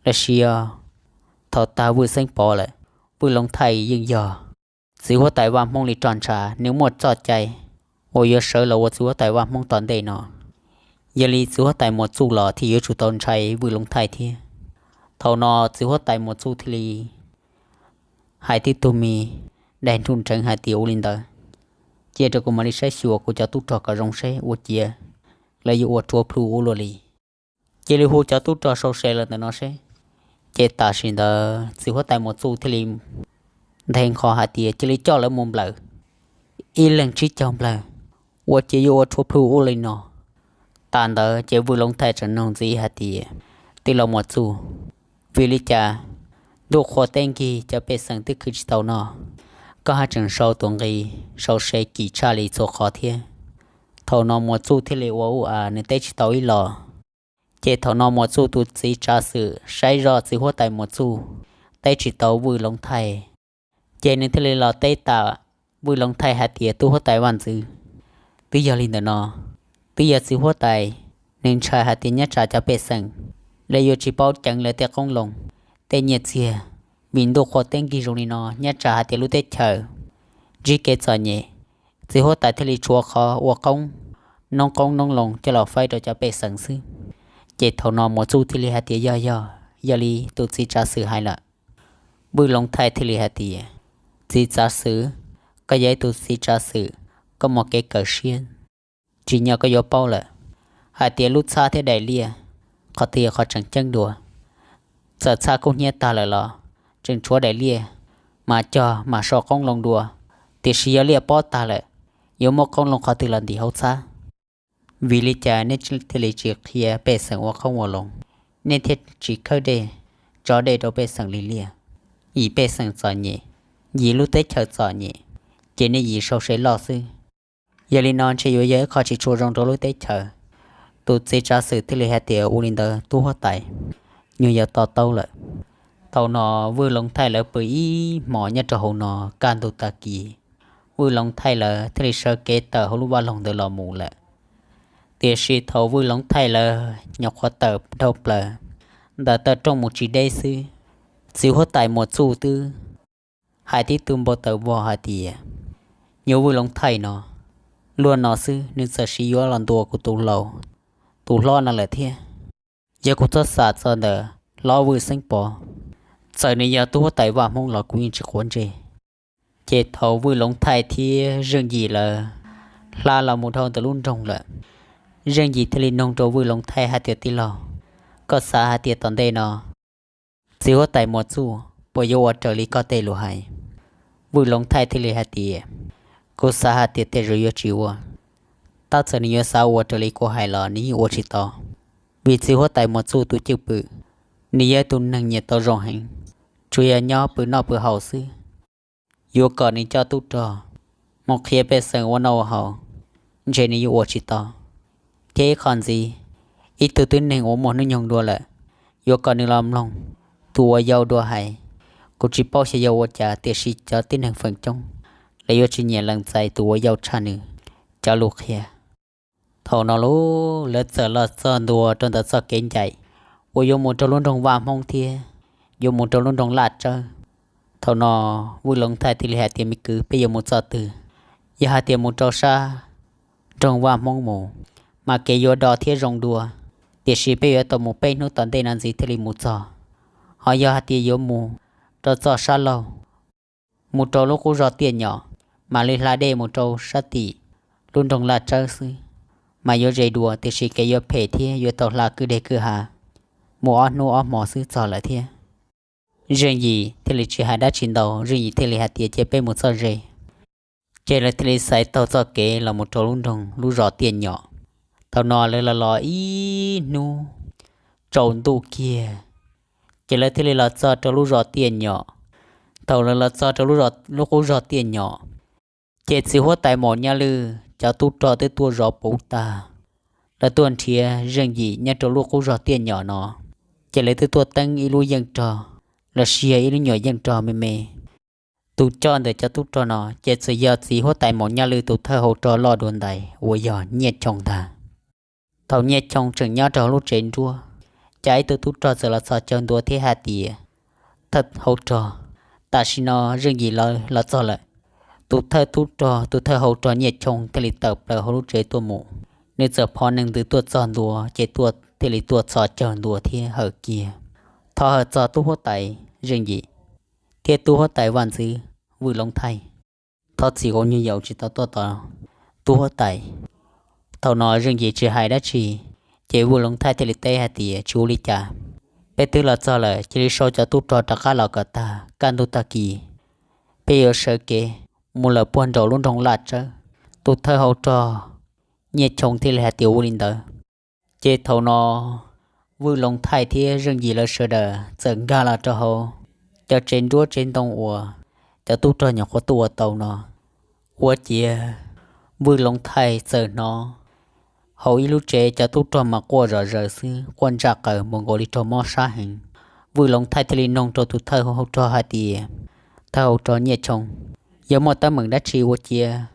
los sis yog thaum tag Vwj Xeeb Pov lawm, Vwj Loov Thaij yeej yog txiv huab tais Vaj Hmoob li roj ntsha, nws muaj txoj cai uas yuav sawv los ua txiv huab tais Vaj Hmoob tom ntej no. Yog li txiv huab tais Muas Txuj los thiaj yuav tsum tau ntshai Vwj Loov Thaij thiab. Thaum no txiv huab tais Muas Txuj thiaj li hais tib tug me daim nruj nreev hais tias, ua li ntawd, cia rau kuv mam li saib xyuas kuv cov tub rog kom zoo seb ua ciav lawv yuav ua rhuav plhu ua luaj li. Cia li hu cov tub rog sau se lawm ntawm no seb. Ces tam sim ntawd txiv huab tais Muas Txuj thiaj li nthe nqho hais tias, cia li coj lawv mus nplawm, ib leeg tsib caug nplawg, ua ciav yuav ua rhuav plhu ua li no. Tas ntawd ces Vwj Loov Thaij tseem nug ntxiv hais tias, tij laug Muas Txuj, vim li cas ntuj qhua teb nkig cov pej xeem twb khwv tsis tau noj, koj haj tseem sau tus nqi sau se kim tshaj li txhua qhov thiab? Thaum no Muas Txuj thiaj li ua ub a nws teb tsis tau ib los. Ces thaum no Muas Txuj tus txiv tsav xwm saib zoj txiv huab tais Muas Txuj teb tsis tau Vwj Loov Thaij, ces nws thiaj li los teb tas Vwj Loov Thaij hais tias, tub huab tais vaj ntxwv, twb yog li ntawm no, twb yog txiv huab tais nws ntshai hais tias nyob tsam cov pej xeem lawv yuav tsis paub ceev lawv tej qoob loo, tej nyiaj txiag, vim ntuj qhua teb nkig zoo li no nyob tsam hais tias lub teb chaws ntsib kev txom nyem, txiv huab tais thiaj li tshuav qhov ua qoob, noob qoob noob loo coj los faib rau cov pej xeem xwb. Ces thaum no Muas Txuj thiaj li hais tias, yog yog, yog li tus txiv tsav xwm hais lawm. Vwj Loov Thaij thiaj li hais tias, txiv tsav xwm, koj yog ib tug txiv tsav xwm, koj muaj kev kawm siab, tsim nyog koj yuav paub lawm, hais tias lub txhab thiab daim liaj, qhov twg yog qhov tseem ceeb dua? Txawm txhab kub hnyiab tag lawm los tseem tshuav daim liaj, mas cog mam sau qoob loo dua, tiam sis yog liaj pob tag lawm, yuav muab qoob loo qhov twg los ntim hauv txhab? Vim li cas nej thiaj li tsis qhia pej xeem ua qoob ua loo, nej thiaj tsis khawb dej, tso dej rau pej xeem li liaj? Yim pej xeem txom nyem, yim lub teb chaws txom nyem, ces nej yim sau se loj xwb. Yog li no ntshe yuav yog ib qho tsis tshua zoo rau lub teb chaws. Tus txiv tsav xwm thiaj li hais tias, ua li ntawd tub huab tais, nyuag yog to taub lawm. Thaum no Vwj Loov Thaij lawv pw ib hmos nyob rau hauv no, kaj ntug tag kis, Vwj Loov Thaij lawv thiaj li sawv kev tawm hauv lub vaj loog ntawd los mus lawm. Tiam sis thaum Vwj Loov Thaij lawv nyuam qhuav tawm dhau plaws ntawm taw rooj mus tsis deb xwb, txiv huab tais Muas Txuj twb hais tib tug npau taws vog hais tias, nyuag Vwj Loov Thaij no, luag no xwb nws txawm sis yuav los ntuas kuv tus laus, tus hlob no lawm thiab. Yog kuv txhob xam txog ntawm hlob Vwj Xeeb Pov, txawm nws yog tub huab tais vaj Hmoob los kuv yeej tsis quav ntsej. Ces thaum Vwj Loov Thaij thiab Zeej Yim lawv hla los mus dhau ntawm lub nroog lawm, Zeej Yim thiaj li nug rau Vwj Loov Thaij hais tias, tij laug, koj xav hais tias tom ntej no txiv huab tais Muas Txuj puas yuav ua raws li koj tej lus hais? Vwj Loov Thaij thiaj li hais tias, kuv xav hais tias tej zaum yuav tsis ua. Tab txawm nws yuav xav ua raws li kuv hais los nws yeej ua tsis tau, vim txiv huab tais Muas Txuj tus cwj pwm, nws yog tus neeg nyiam tau zoo heev, tsuas yog nyob pw noj pw haus xwb. Yuav kom nws coj tub rog mus qhia pej xeem ua noj ua haus, ntshe nws yuav ua tsis tau. Thiab ib qho ntxiv, ib tug tib neeg uas muaj hnub nyoog dua lawm, yuav kom nws los mloog tus uas yau dua hais. Kuv tsis paub xyov yog ua cas tiam sis cov tib neeg feem coob lawv yuav tsis nyiam lees txais tus uas yau tshaj nws cov lus qhia. Thaum no lub lawv txawm los txog ntua rau ntawm txoj kev ncaim uas yuav mus rau lub nroog Vaj Hmoob thiab yuav mus rau lub nroog Laj Tsawb. Thaum no Vwj Loov Thaij thiaj li hais tias, Me kwv, peb yuav mus txoj twg? Yog hais tias mus rau sab nroog Vaj Hmoob mus, mas kev yuav do thiab zoo dua, tiam sis peb yuav tau mus peb hnub tom ntej no ntxiv thiaj li mus txog. Ho yog hais tias yuav mus rau txoj sab laug, mus rau lub qub zog Tiaj Nyom, mam li hla dej mus rau sab tim lub nroog Laj Tsawb xwb, mas yuav ze dua, tiam sis kev yuav phem thiab yuav tau hla kwj deg kwj ha mus ob hnub ob hmo xwb txog lawm thiab. Zeej Yim thiaj li tsis hais dab tsi ntau, Zeej Yim thiaj li hais tias, Ces peb mus txoj ze. Ces lawv thiaj li xaiv taug txoj kev los mus rau lub nroog lub zos Tiaj Nyom. Thaum no lawv los los ib hnub tsaus ntuj kiag, ces lawv thiaj li los txog rau lub zos Tiaj Nyom. Thaum lawv los txog rau lub qub zog Tiaj Nyom, ces txiv huab tais Maum Nyaj Lwj cov tub rog twb tuaj zov puv tag. Lawv tuaj nrhiav Zeej Yim nyob rau lub qub zog Tiaj Nyom no, ces lawv twb tuaj teeb ib lub yeej rog los sis yog ib lub nyuam yeej rog me me. Tus coj ntawm cov tub rog no ces txawm yog txiv huab tais Maum Nyaj Lwj tus thawj hau rog loj dua ntais uas yog Nyiaj Choo ntag. Thaum Nyiaj Choo tseem nyob rau hauv lub tsev nruab, cas ib tug tub rog txawm los txhos caug ntua thiab hais tias, Thawj hau rog, tam sim no Zeej Yim lawv los txog lawm. Tus thawj tub rog, tus thawj hau rog Nyiaj Choo thiaj li tawm plaws hauv lub tsev tuaj mus. Nws txawm phov neeg ntws tuaj txog ntua, ces tuaj thiaj li tuaj txhos caug ntua thiab hawm kiag, Thov hawm txog tub huab tais Zeej Yim thiab tub huab tais vaj ntxwv Vwj Loov Thaij. Thov txim uas nyuag yaus tsis tau tuaj tos tub huab tais. Thaum no Zeej Yim tsis hais dab tsi, ces Vwj Loov Thaij thiaj li teb hais tias, Tsis ua li cas, peb twb los txog lawm, cia li sau cov tub rog rov qab los kom tag, kaj ntug tag kis peb yuav sawv kev mus lawm puag nraum lub nroog Laj Tsawb. Tus thawj hau rog Nyiaj Choo thiaj li hais tias, Ua li ntawd. Ces thaum no Vwj Loov Thaij thiab Zeej Yim lawv sawv daws txawm nkag los rau hauv cov tsev nruab tsev ntoo uas cov tub rog nyuam qhuav tuaj ua tau no. Ua ciav Vwj Loov Thaij txawm hnov hauv ib lub tsev cov tub rog mas quaj zom zaws xwb, quaj ntsaj qaws mus nkaus li raug mob sab heev. Vwj Loov Thaij thiaj li noog rau tus thawj hau rog hais tias, Thawj hau rog Nyiaj Choo, yog muaj teeb meem dab tsi ua ciav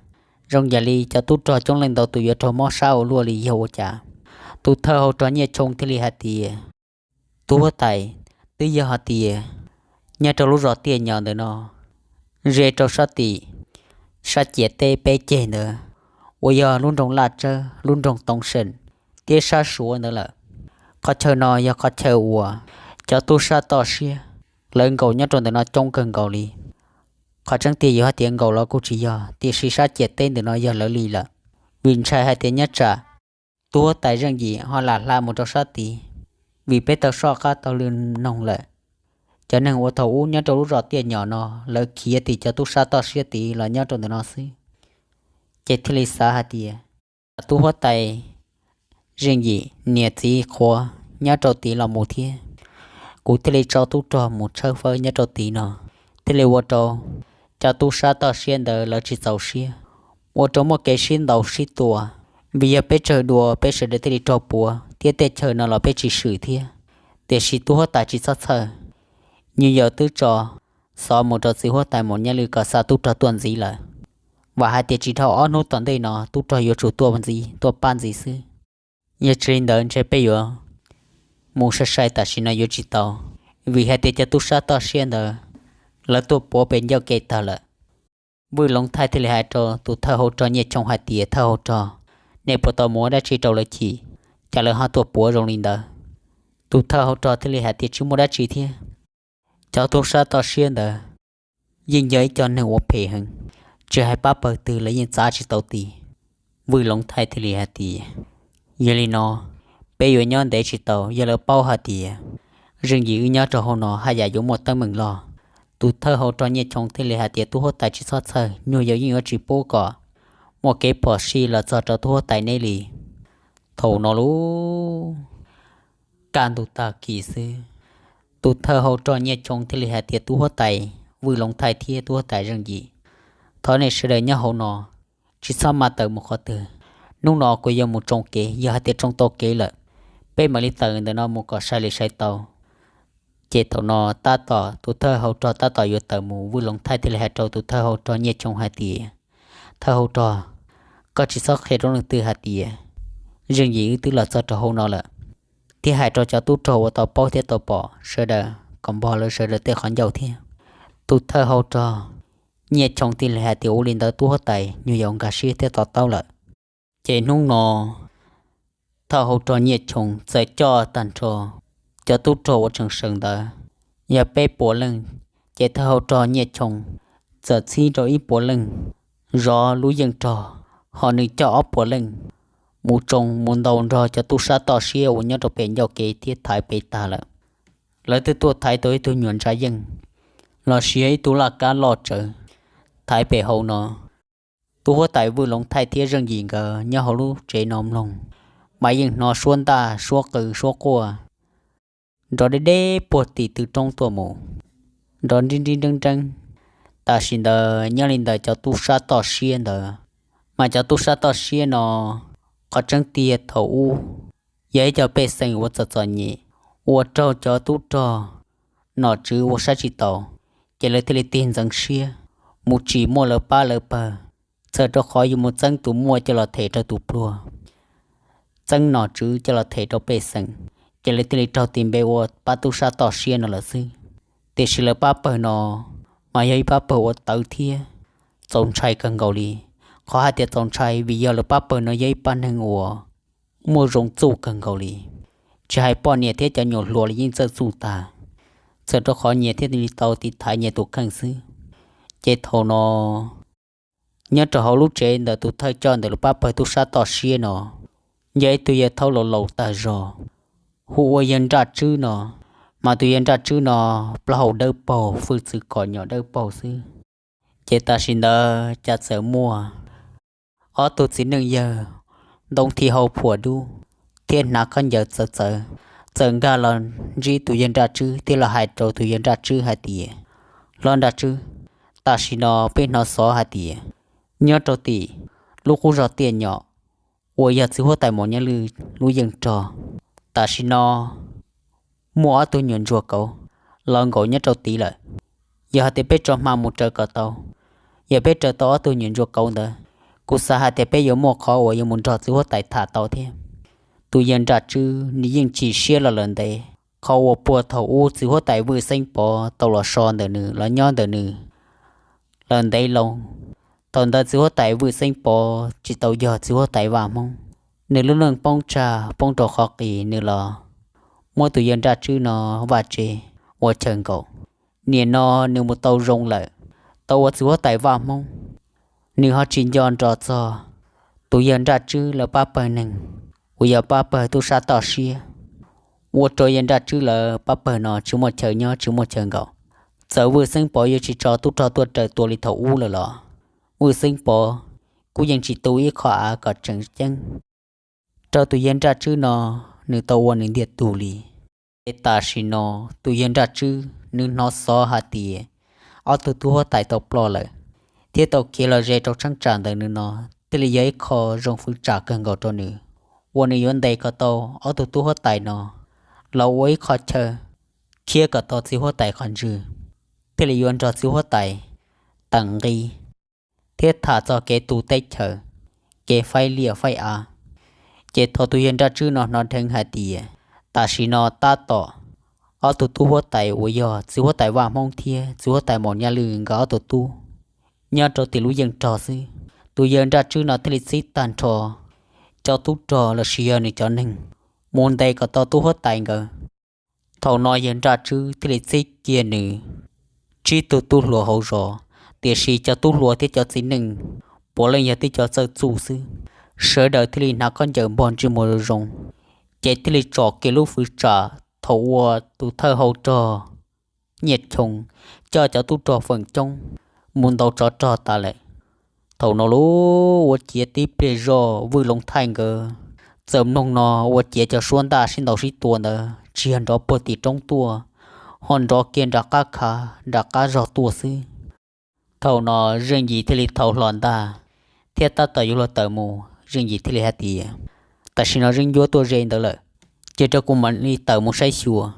zoo yam li cov tub rog coob leej ntau tus yuav raug mob sab ua luaj li yog ua cas? Tus thawj hau rog Nyiaj Choo thiaj li hais tias, Tub huab tais, twb yog hais tias nyob rau lub zos Tiaj Nyom ntawm no, ze rau sab tim sab ciam teb peb ceg ntawd, uas yog lub nroog Laj Tsawb, lub nroog Toov Seem thiab sab Suav ntawd lawm. Qhov chaw no yog qhov chaw uas cov tub sab toj siab lawv nkaum nyob rau ntawm no coob kawg nkaus li. Qhov tseeb tiag yuav hais tias nkaum los kuj tsis yog, tiam sis sab ciam teb ntawm no yog lawv li lawm, vim ntshai hais tias nyob tsam tub huab tais Zeej Yim ho lam hla mus rau sab tid, vim peb tau soj qab taug lw noog lawm, cov neeg uas thaum ub nyob rau lub zos Tiaj Nyom no lawv khiav tim cov tub sab toj siab tid los nyob rau ntawm no xwb. Ces thiaj li xav hais tias, Tub huab tais Zeej Yim niam txiv qhuav nyob rau tid los mus thiab, kuv thiaj li tso tub rog mus tshawb fawb nyob rau tid no, thiaj li ua rau cov tub sab toj siab ntawd lawv tsis txaus siab, ua rau muaj kev sib ntaus sib tua. Vim yog peb tsawg dua peb sawv daws thiaj li raug puav thiab tej chaw no los peb tsis swm thiab. Tiam sis tub huab tais tsis txhob txhawj, nyuag yaus twb tso xov mus rau txiv huab tais Maum Nyaj Lwj kom xa tub rog tuaj ntxiv lawm. Vam hais tias tsis dhau ob hnub tom ntej no tub rog yuav tsum tuaj ntxiv, tuaj pab ntxiv xwb. Yog tsis li ntawd ntshe peb yuav mus sai sai tam sim no yuav tsis tau, vim hais tias cov tub sab toj siab ntawd lawv tuaj puav pes ncauj ke tag lawm. Vwj Loov Thaij thiaj li hais rau tus thawj hau rog Nyiaj Choo hais tias, Thawj hau rog, nej puas tau mus ua dab tsi rau lawv chim, cas lawv ho tuaj puav zoo li ntawd? Tus thawj hau rog thiaj li hais tias, Tsis muaj dab tsi thiab. Cov tub sab toj siab ntawd yeej yog ib co neeg ua phem heev, tsis hais pab pawg twg lawv yeej txav tsis tau tid. Vwj Loov Thaij thiaj li hais tias, Yog li no, peb yuav nyob ntev tsis tau, yog lawv paub hais tias Zeej Yim wb nyob rau hauv no haj yam yuav muaj teeb meem loj. Tus thawj hau rog Nyiaj Choo thiaj li hais tias, Tub huab tais tsis txhob txhawj, nyuag yaus yeej yuav tsis pub kom muaj kev phom sij los txog rau tub huab tais neb li. Thaum no lub kaj ntug tag kis xwb, tus thawj hau rog Nyiaj Choo thiaj li hais tias, Tub huab tais Vwj Loov Thaij thiab tub huab tais Zeej Yim, thov nej sawv daws nyob hauv no, tsis txhob mam tawm mus qhov twg. Hnub no kuv yuav mus tsoo kev, yog hais tias tsoo tau kev lawm, peb mam li tawm ntawm no mus kom sai li sai tau. Ces thaum no tab tom tus thawj hau rog tab tom yuav tawm mus, Vwj Loov Thaij thiaj li hais rau tus thawj hau rog Nyiaj Choo hais tias, Thawj hau rog, koj tsis txhob qhia rau leej twg hais tias Zeej Yim wb twb los txog rau hauv no lawm, thiab hais rau cov tub rog uas tau paub thiab tau pom sawv daws kom npog lawv sawv daws tej qhov ncauj thiab. Tus thawj hau rog Nyiaj Choo thiaj li hais tias, Ua li ntawd tub huab tais, nyuag yaus nkag siab thiab to taub lawm. Ces hnub no thawj hau rog Nyiaj Choo txawm coj tag nrho cov tub rog uas tseem sawv ntawd yog peb puas leej, ces thawj hau rog Nyiaj Choo txawm txhib rau ib puas leej zov lub yeej rog, ho nws coj ob puas leej mus tsoo mus ntaus nrog cov tub sab toj siab uas nyob rau pem ncauj kev thiab thaiv pem tag lawm. Lawv twb tuaj thaiv tau ib tug nyuam ntsa yeej los sis yog ib tug laj kab loj tsawv thaiv pem hauv no. Tub huab tais Vwj Loov Thaij thiab Zeej Yim nkawd nyob hauv lub tsev no mloog, mas yeej hnov suab ntaj suab qw suab quaj nrov deb deb puag tim tw roob tuaj mus, nrov nrib nrib nreeb nreeb. Tam sim ntawd nyob li ntawd cov tub sab toj siab ntawd, mas cov tub sab toj siab no qhov tseeb tiag thaum ub yog ib co pej xeem uas txom txom nyem, uas raug cov tub rog nom tswv ua saib tsis taus, ces lawv thiaj li tig ntxeev siab mus tsim muaj lawv pab lawv pawg, txhawm rau qhov yuav mus txeeb tus muaj coj los them rau tus pluag, txeeb nom tswv coj los them rau pej xeem, ces lawv thiaj li raug tis npe ua pab tub sab toj siab no lawm xwb. Tiam sis lawv pab pawg no mas yog ib pab pawg uas tawv thiab txaus ntshai kawg nkaus li. Qhov hais tias txaus ntshai vim yog lawv pab pawg no yog ib pab neeg uas muaj zoo txuj kawg nkaus li, tsis hais poj niam thiab cov nyuam hluas los yeej txawj txuj tag, txhawm rau qhov nyias thiaj li tau tiv thaiv nyias tus kheej xwb. Ces thaum no nyob rau hauv lub tsev ntawm tus thawj coj ntawm lawv pab pawg tub sab toj siab no, yog ib tug yawg thaub laus laus tag zog, hu ua yawg Nraj Tswb no. Mas tus yawg Nraj Tswb no plaub hau dawb paug, hwj txwv kom nyom dawb paug xwb. Ces tam sim ntawd cas txawm muaj ob tug txiv neej yawg ntoo thim hau phuam dub thiab hnav khaub ncaws txawv txawv, txawm nkag los ntsib tus yawg Nraj Tswb thiab los hais rau tus yawg Nraj Tswb hais tias, Hlob Nraj Tswb, tam sim no peb hnov xov hais tias nyob rau tim lub qub zog Tiaj Nyom uas yog txiv huab tais Maum Nyaj Lwj lub yeej rog, tam sim no muaj ob tug nyuam ntsuag kauv los nkaum nyob rau tid lawm. Yog hais tias peb tso hma mus raws kom tau, yog peb raws tau ob tug nyuam ntsuag kauv ntawd, kuv xav hais tias peb yuav muaj qhov uas yuav mus nrog txiv huab tais tham tau thiab. Tus yawg Nraj Tswb nws yeej chim siab los lawm ntev, qhov uas puag thaum ub txiv huab tais Vwj Xeeb Pov tau los so ntawm nws los nyob ntawm nws lawm ntev loo. Thaum ntawd txiv huab tais Vwj Xeeb Pov tsis tau yog txiv huab tais Vaj Hmoob, nws lub neej poob tsag poob rau qhov qis nws los muab tus yawg Nraj Tswb no vaj tse ua chaw nkaum. Nim no nws mus tau zoo lawm, tau ua txiv huab tais Vaj Hmoob, nws ho tsis nco nrog txog tus yawg Nraj Tswb lawv pab pawg neeg uas yog pab pawg tub sab toj siab, ua rau yawg Nraj Tswb lawv pab pawg no tsis muaj chaw nyob tsis muaj chaw nkaum. Txawm Vwj Xeeb Pov yuav tsis tso tub rog tuaj raws tua li thaum ub lawm los Vwj Xeeb Pov kuj yeej tsis tu ib qho av kom tseem ceeb rau tus yawg Nraj Tswb no nws tau ua nws ntiag tug li. Ces tam sim no tus yawg Nraj Tswb nws hnov xov hais tias ob tug tub huab tais tau ploj lawm thiab tau khiav los ze rau cheeb tsam ntawm nws no, thiaj li yog ib qho zoo fwv tsam kawg nkaus rau nws, uas nws yuav ntes kom tau ob tug tub huab tais no los ua ib qho chaw khiav kom tau txiv huab tais qhov ntswg, thiaj li yuav nrog txiv huab tais teem nqi thiab tham txog kev tu teb chaws, kev faib liaj faib av. Ces thaum tus yawg Nraj Tswb no hnov dheev hais tias tam sim no tab tom ob tug tub huab tais uas yog txiv huab tais Vaj Hmoob thiab txiv huab tais Maum Nyaj Lwj nkawd ob tug tub nyob rau tim lub yeej rog xwb, tus yawg Nraj Tswb no thiaj li txib tag nrho cov tub rog los sis yog nws cov neeg mus ntes kom tau tub huab tais nkawd. Thaum no yawg Nraj Tswb thiaj li txib kiag nws tsib tug tub hluas hauv zos, tiam sis cov tub hluas thiab cov txiv neej puav leej yog tib cov txawj txuj xwb, sawv daws thiaj li hnav khaub ncaws npog ntsej muag zoo zoo, ces thiaj li tsom kiag lub fwv tsam thaum uas tus thawj hau rog Nyiaj Choo coj cov tub rog feem coob mus ntaus tsov rog tas lawm. Thaum no lub ua ciav tib pliag zoj Vwj Loov Thaij nkawd txawm mloog no ua ciav cov suab ntaj sib ntaus sib tua ntawd tsis yog nrov puag tim roob tuaj, ho nrov kiag nram qab khav nram qab zog tuaj xwb. Thaum no Zeej Yim thiaj li thau hlo ntaj thiab tab tom yuav luag tawm mus, Zeej Yim thiaj li hais tias, Tam sim no Zeej Ncuab tuaj ze ntawd lawm, cia rau kuv mam li tawm mus saib xyuas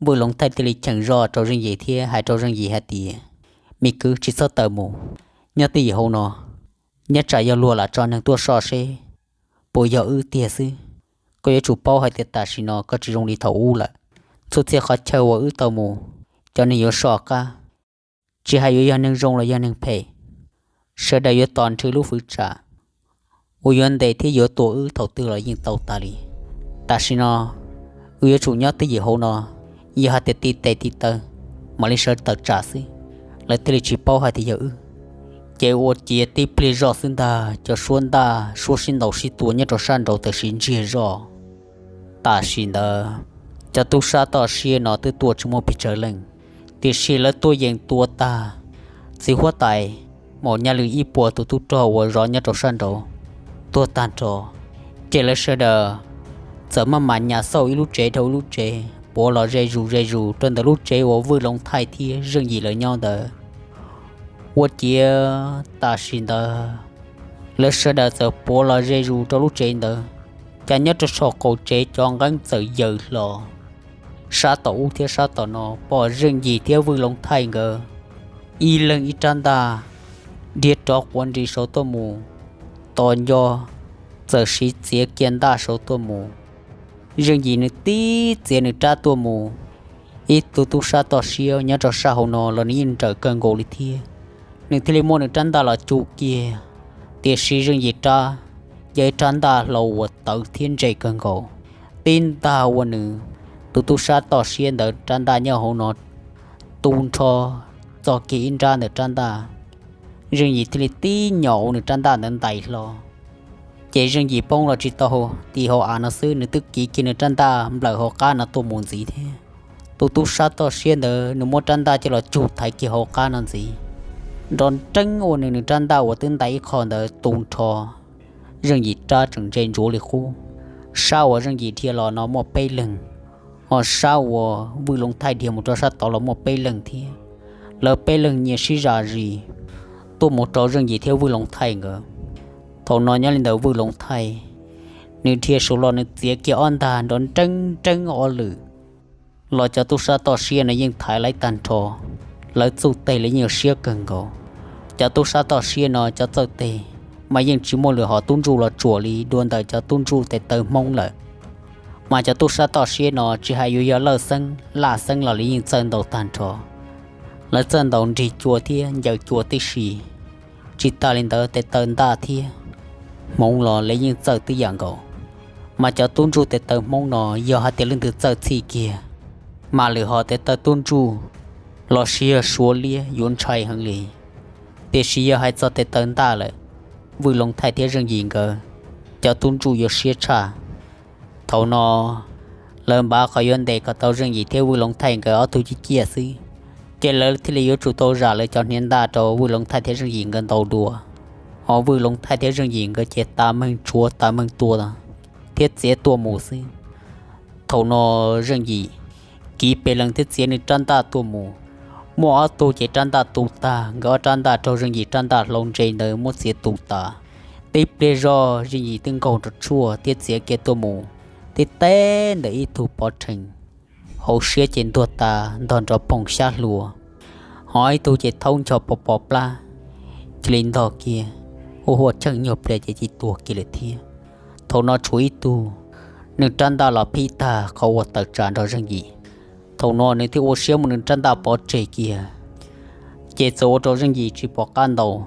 Vwj Loov Thaij thiaj li cheem zoj rau Zeej Yim thiab hais rau Zeej Yim hais tias, me kwv, tsis txhob tawm mus, nyob twj ywm hauv no, nyob tsam yog luag lam tso neeg tuaj soj seb puas yog wb tiag xwb. Koj yuav tsum paub hais tias tam sim no koj tsis zoo li thaum ub lawm. Txhua txhia qhov chaw uas wb tau mus, cov neeg yuav soj qab, tsis hais yuav yog neeg zoo los yog neeg phem, sawv daws yuav tos nrhw lub fwv tsam uas yuav ntes thiab yuav tua wb thaum twg los yeej tau tas li. Tam sim no wb yuav tsum nyob twj ywm hauv no, yog hais tias tiv tes tiv taw mam li sawv tawm tsam xwb, lawv thiaj li tsis paub hais tias yog wb. Ces ua ciav tib pliag zoj xwb ntag, cov suab ntaj suab sib ntaus sib tua nyob rau sab nraud tam sim ntsiag zoj. Tam sim ntawd cov tub sab toj siab no twb tuaj tsis muaj pes tsawg leej, tiam sis lawv tuaj yees tua tag, txiv huab tais, mam nyaj lwm ib puas tus tub rog uas zov nyob rau sab nraud tuag tag nrho. Ces lawv sawv daws txawm maj mam nyas xauj ib lub tsev dhau ib lub tsev, puav los ze zus ze zus rau ntawm lub tsev uas Vwj Loov Thaij thiab Zeej Yim lawv nyob ntawd. Ua ciav tam sim ntawd lawv sawv daws txawm puav los ze zus rau lub tsev ntawd, cas nyob rau saum qaum tsev cov nqeeb txawm yaws hlo. Sab tom ub thiab sab tom no pom Zeej Yim thiab Vwj Loov Thaij nkawd ib leeg ib rab ntaj dhia rov quav nris saud tuaj mus, tos nco txawm siv txiav kiag ntaj saud tuaj mus. Zeej Yim nws tib txiav nws rab tuaj mus, ib tug tub sab toj siab nyob rau sab hauv no los nws yeej nrawm kawg nkaus li thiab, nws thiaj li muab nws rab ntaj los cug kiag. Tiam sis Zeej Yim rab yog ib rab ntaj hlau uas tawv thiab ntse kawg nkaus, tib ntaj ua nws tus tub sab toj siab ntawd rab ntaj nyob hauv no tu nrho txog kiag ib nrab ntawm rab ntaj. Zeej Yim thiaj li tib nyom ua nws rab ntaj ntawd ntais hlo. Ces Zeej Yim poob los tsis tau tim hauv av no xwb, nws twb kiv kiag nws rab ntaj nplawm hauv qab no tuaj mus ntxiv thiab. Tus tub sab toj siab ntawd nws muab rab ntaj coj los cug thaiv kiag hauv qab no ntxiv, nrov nreeb ua nws nws rab ntaj uas twb ntais ib qho ntawd tu nrho. Zeej Yim rab tseem ntse ntsuav li qub. Sab uas Zeej Yim dhia los no muaj peb leeg, ho sab uas Vwj Loov Thaij dhia mus rau sab tod los muaj peb leeg thiab. Lawv peb leeg nyias sib zam zis tuaj mus rau Zeej Yim thiab Vwj Loov Thaij nkawd. Thaum no nyob li ntawd Vwj Loov Thaij nws dhia saud los nws txiav kiag ob ntag nrov nreeb nreeb ob lwm, los cov tub sab toj siab no yeej thaiv lawv tag nrho. Lawv txuj teg los yeej yuav siab kawg nkaus. Cov tub sab toj siab no cov txawj teg mas yeej tsis muaj lwm hom tub ntsuj los tsuam li dua ntawm cov tub ntsuj tes taw Hmoob lawm. Mas cov tub sab toj siab no tsis hais yuav yog lawj xeeb laj xeeb los lawv yeej txawj ntaus tag nrho. Lawv txawj ntaus nrig cua thiab ncaws cua tib si. Tsis tas li ntawd tes taw ntaj thiab hmoov los lawv yeej txawj tib yam nkaus. Mas cov tub ntsuj tes taw Hmoob no yog hais tias leej twg txawj txhij kiag, mas lwm hom tes taw tub ntsuj los sis yog suav liab yuav ntshai heev li. Tiam sis yog hais txog tes taw ntaj lawm, Vwj Loov Thaij thiab Zeej Yim nkawd cov tub ntsuj yuav siab tshaj. Thaum no lawv npaj qhov yuav ntes kom tau Zeej Yim thiab Vwj Loov Thaij nkawd ob tug ciaj ciaj xwb, ces lawv thiaj li yuav tsum tau zam lawv cov hniav ntaj rau Vwj Loov Thaij thiab Zeej Yim nkawd ntaus dua. Ho Vwj Loov Thaij thiab Zeej Yim nkawd ces tas meeg tshuav tas meeg tua thiab txiav tuaj mus xwb. Thaum no Zeej Yim kiv pes lees thiab txiav nws rab ntaj tuaj mus. Muaj ob tug ces rab ntaj tu tag, nkawd ob rab ntaj raug Zeej Yim rab ntaj hlau ntse ntawd muab txiav tu tas. Tib pliag zog Zeej Yim twb nkaug nrov tshuaj thiab txiav kiag tuaj mus, tib teb ntawm ib tug pov rhees, hauv siab ces ntuag tas ntog nrov poog xyab hlua. Ho ib tug ces thaub ncho pos pos plab, cia li ntog kiag, huaj huaj cheej nyuag pliag ces cia li tuag kiag lawm thiab. Thaum no tshuav ib tug, nws rab ntaj los phib tag qhov uas tawm tsam nrog Zeej Yim. Thaum no nws thiaj ua siab muab nws rab ntaj pov tseg kiag, ces txawm ua rau Zeej Yim tsis pom qab ntaus.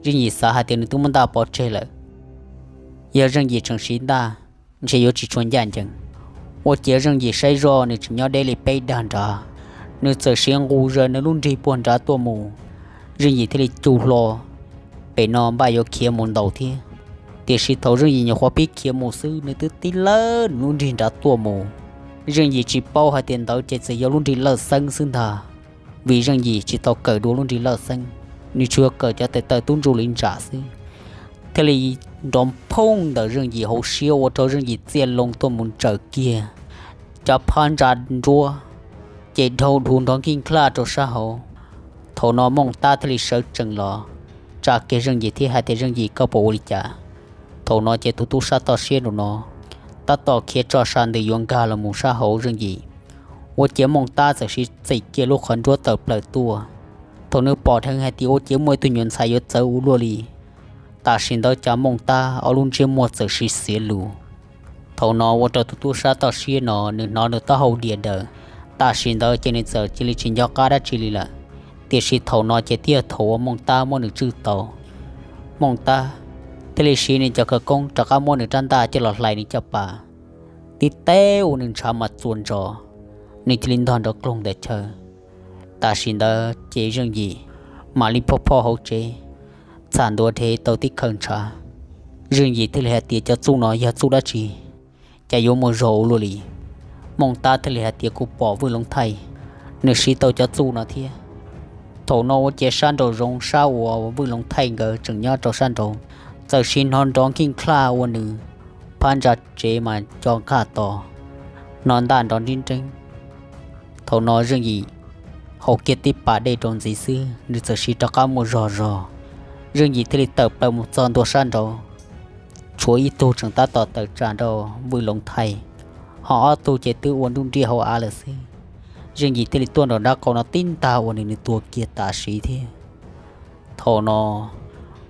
Zeej Yim xav hais tias nws twb muab ntaj pov tseg lawm, yog Zeej Yim tseem siv ntaj ntshe yuav tsis tshua ncaj ncees. Ua ciav Zeej Yim saib zoj nws tseem nyob deb li peb dag nrad, nws txawm siv nqus zaws nws lub nrig puag nrad tuaj mus. Zeej Yim thiaj li cug hlo pem no npaj yuav khiav mus ntaus thiab. Tiam sis thaum Zeej Yim nyuam qhuav pib khiav mus xwb nws twb tib lawb nws lub nrig nrad tuaj mus. Zeej Yim tsis paub hais tias ntawd ces txawm yog lub nrig lawj xeeb xwb ntag, vim Zeej Yim tsis tau kawm dua lub nrig lawj xeeb, nws tsuas yog kawm cov tes taw tub ntsuj li ntsam xwb. Thiaj li nrov phooj ntawm Zeej Yim hauv siab ua rau Zeej Yim txia loo tuaj mus ntsaws kiag cov phab ntsa nruab, ces dhau dhus nrov nkij nklaj rau sab hauv. Thaum no Mooj Tab thiaj li sawv tsees los tsa kiag Zeej Yim thiab hais tias, Zeej Yim, koj puas ua li cas? Thaum no ces tus tub sab toj siab nraum no tab tom khiav tso sa ntws yuav nkag los mus sab hauv Zeej Yim, Ua ciav Mooj Tab txawm siv txim kiag lub qhov nruab tawm plaws tuaj. Thaum nws pom dheev hais tias ua ciav muaj ib tug nyuam ntxhais yuav txawv ua luaj li, tam sim ntawd cas Mooj Tab ob lub ntsiab muag txawm siv xiav lus. Thaum no ua rau tus tub sab toj siab no nws hnov nws taub hau diav daws. Tam sim ntawd ces nws txawm cia li tsis nco qab dab tsi li lawm. Tiam sis thaum no ces thiaj thaum uas Mooj Tab muab nws tswj tau. Mooj Tab thiaj li siv nws cov khawv koob rov qab muab nws rab ntaj coj los hlais nws caj pas, tib teb ua nws ntshav mas txuas ntsos, nws cia li ntog nrov kloog ntawm chaw. Tam sim ntawd ces Zeej Yim mam li phoj phoj hauv tsev, txham ntua dhev tau tib khawv ntshav. Zeej Yim thiaj li hais tias cov txuj no yog txuj dab tsi, cas yuav muaj zog ua luaj li. Mooj Tab thiaj li hais tias kuv pom Vwj Loov Thaij, nws siv tau cov txuj no thiab. Thaum no ua ciav sab nraum zoov sab uas Vwj Loov Thaij nkawd tseem nyob rau sab nraud, txawm siv hnov nrov nkij nkaj ua nws phab ntsa tsev mas co nkaj to, hnov ntaj nrov nreeb nreeb. Thaum no Zeej Yim haus kiag tib pas dej rau ntxiv xwb nws txawm siv rov qab muaj zog zog. Zeej Yim thiaj li tawm plaws mus txog ntua sab nraud, tshuav ib tug tseem tab tom tawm tsam nrog Vwj Loov Thaij, ho ob tug ces twb ua nruj nriaj hauv av lawm xwb. Zeej Yim thiaj li tuaj nraum nraub qaum no tib ntag ua nws, nws tua kiag tam sim thiab. Thaum no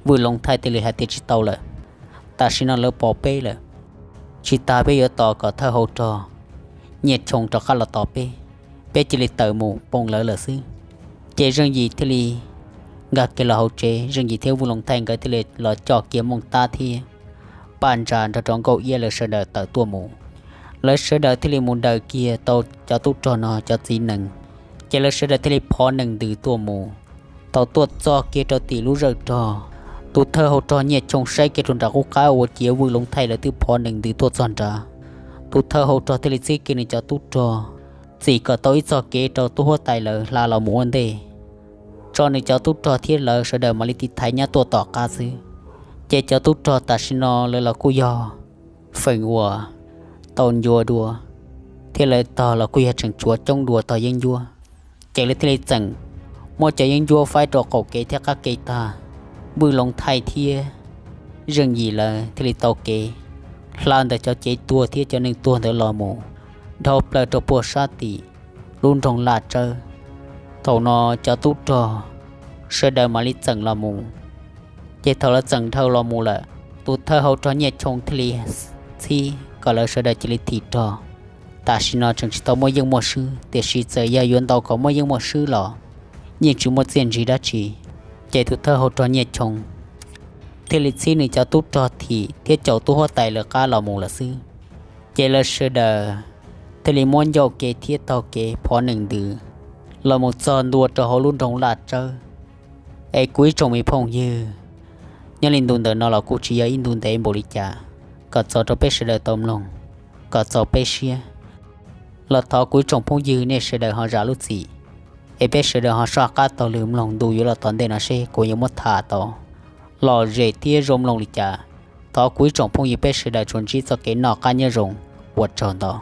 Vwj Loov Thaij thiaj li hais tias tsis tau lawm, tam sim no lawv pom peb lawm, tsis tas peb yuav tos kom thawj hau rog Nyiaj Choo rov qab los tos peb, peb cia li tawm mus poo lawv lawm xwb. Ces Zeej Yim thiaj li nkag kiag los hauv tsev, Zeej Yim thiab Vwj Loov Thaij nkawd thiaj li los coj kiag Mooj Tab thiab Paj Ntsa nrog rau Nkauj Iab lawv sawv daws tawm tuaj mus. Lawv sawv daws thiaj li mus daws kiag tau cov tub rog no cov txiv nees, ces lawv sawv daws thiaj li phov nees ntws tuaj mus. Thaum tuaj txog kiag rau tim lub zawj rog, tus thawj hau rog Nyiaj Choo saib kiag rau nram qub qab ua ciav Vwj Loov Thaij lawv twb phov nees ntws tuaj txog nrad. Tus thawj hau rog thiaj li txib kiag nws cov tub rog txim kom tau ib txoj kev rau tub huab tais lawv hla los mus ua ntej, tso nws cov tub rog thiab lawv sawv daws mam li tiv thaiv nyab tuaj tom qab xwb. Ces cov tub rog tam sim no lawv los kuj yog feem uas tau ncua dua, thiab lawv tog los kuj yog tseem tshuav coob dua tog yeeb ncuab. Ces lawv thiaj li txeem muab cov yeeb ncuab faib rau qaum kev thiab qab kev tag. Vwj Loov Thaij thiab Zeej Yim lawv thiaj li tau kev hla ntawm cov cev tuag thiab cov neeg tuag ntawd los mus dhau plaws rau puag sab tim lub nroog Laj Tsawb. Thaum no cov tub rog sawv daws mam li txeem los mus. Ces thaum lawv txeem dhau los mus lawm, tus thawj hau rog Nyiaj Choo thiaj li txhib kom lawv sawv daws cia li thim rog. Tam sim no tseem tsis tau muaj yeej muaj swb, tiam sis txawm yog yuav ntau kom muaj yeej muaj swb los yeej tsis muaj txiaj ntsig dab tsi. Ces tus thawj hau rog Nyiaj Choo thiaj li txhib nws cov tub rog thim thiab caum tub huab tais lawv qab los mus lawm xwb. Ces lawv sawv daws thiaj li muab ncauj kev thiab taug kev phov nees ntws los mus txog ntua rau hauv lub nroog Laj Tsawb. Es kuv ib tsoom me phooj ywg, nyob li ntu ntawm no los kuj tsis yog ib ntu ntev npaum li cas, kom txaus rau peb sawv daws tau mloog kom txaus peb siab. Los thov kuv ib tsoom phooj ywg nej sawv daws ho zam lub txim, es peb sawv daws ho soj qab taug lw mloog ntu yuav los tom ntej no seb kuv yuav muab tham tau lom zem thiab zoo mloog li cas. Thov kuv ib tsoom phooj ywg peb sawv daws tsuas ntsib txoj kev noj qab nyob zoo, ua tsaug ntau.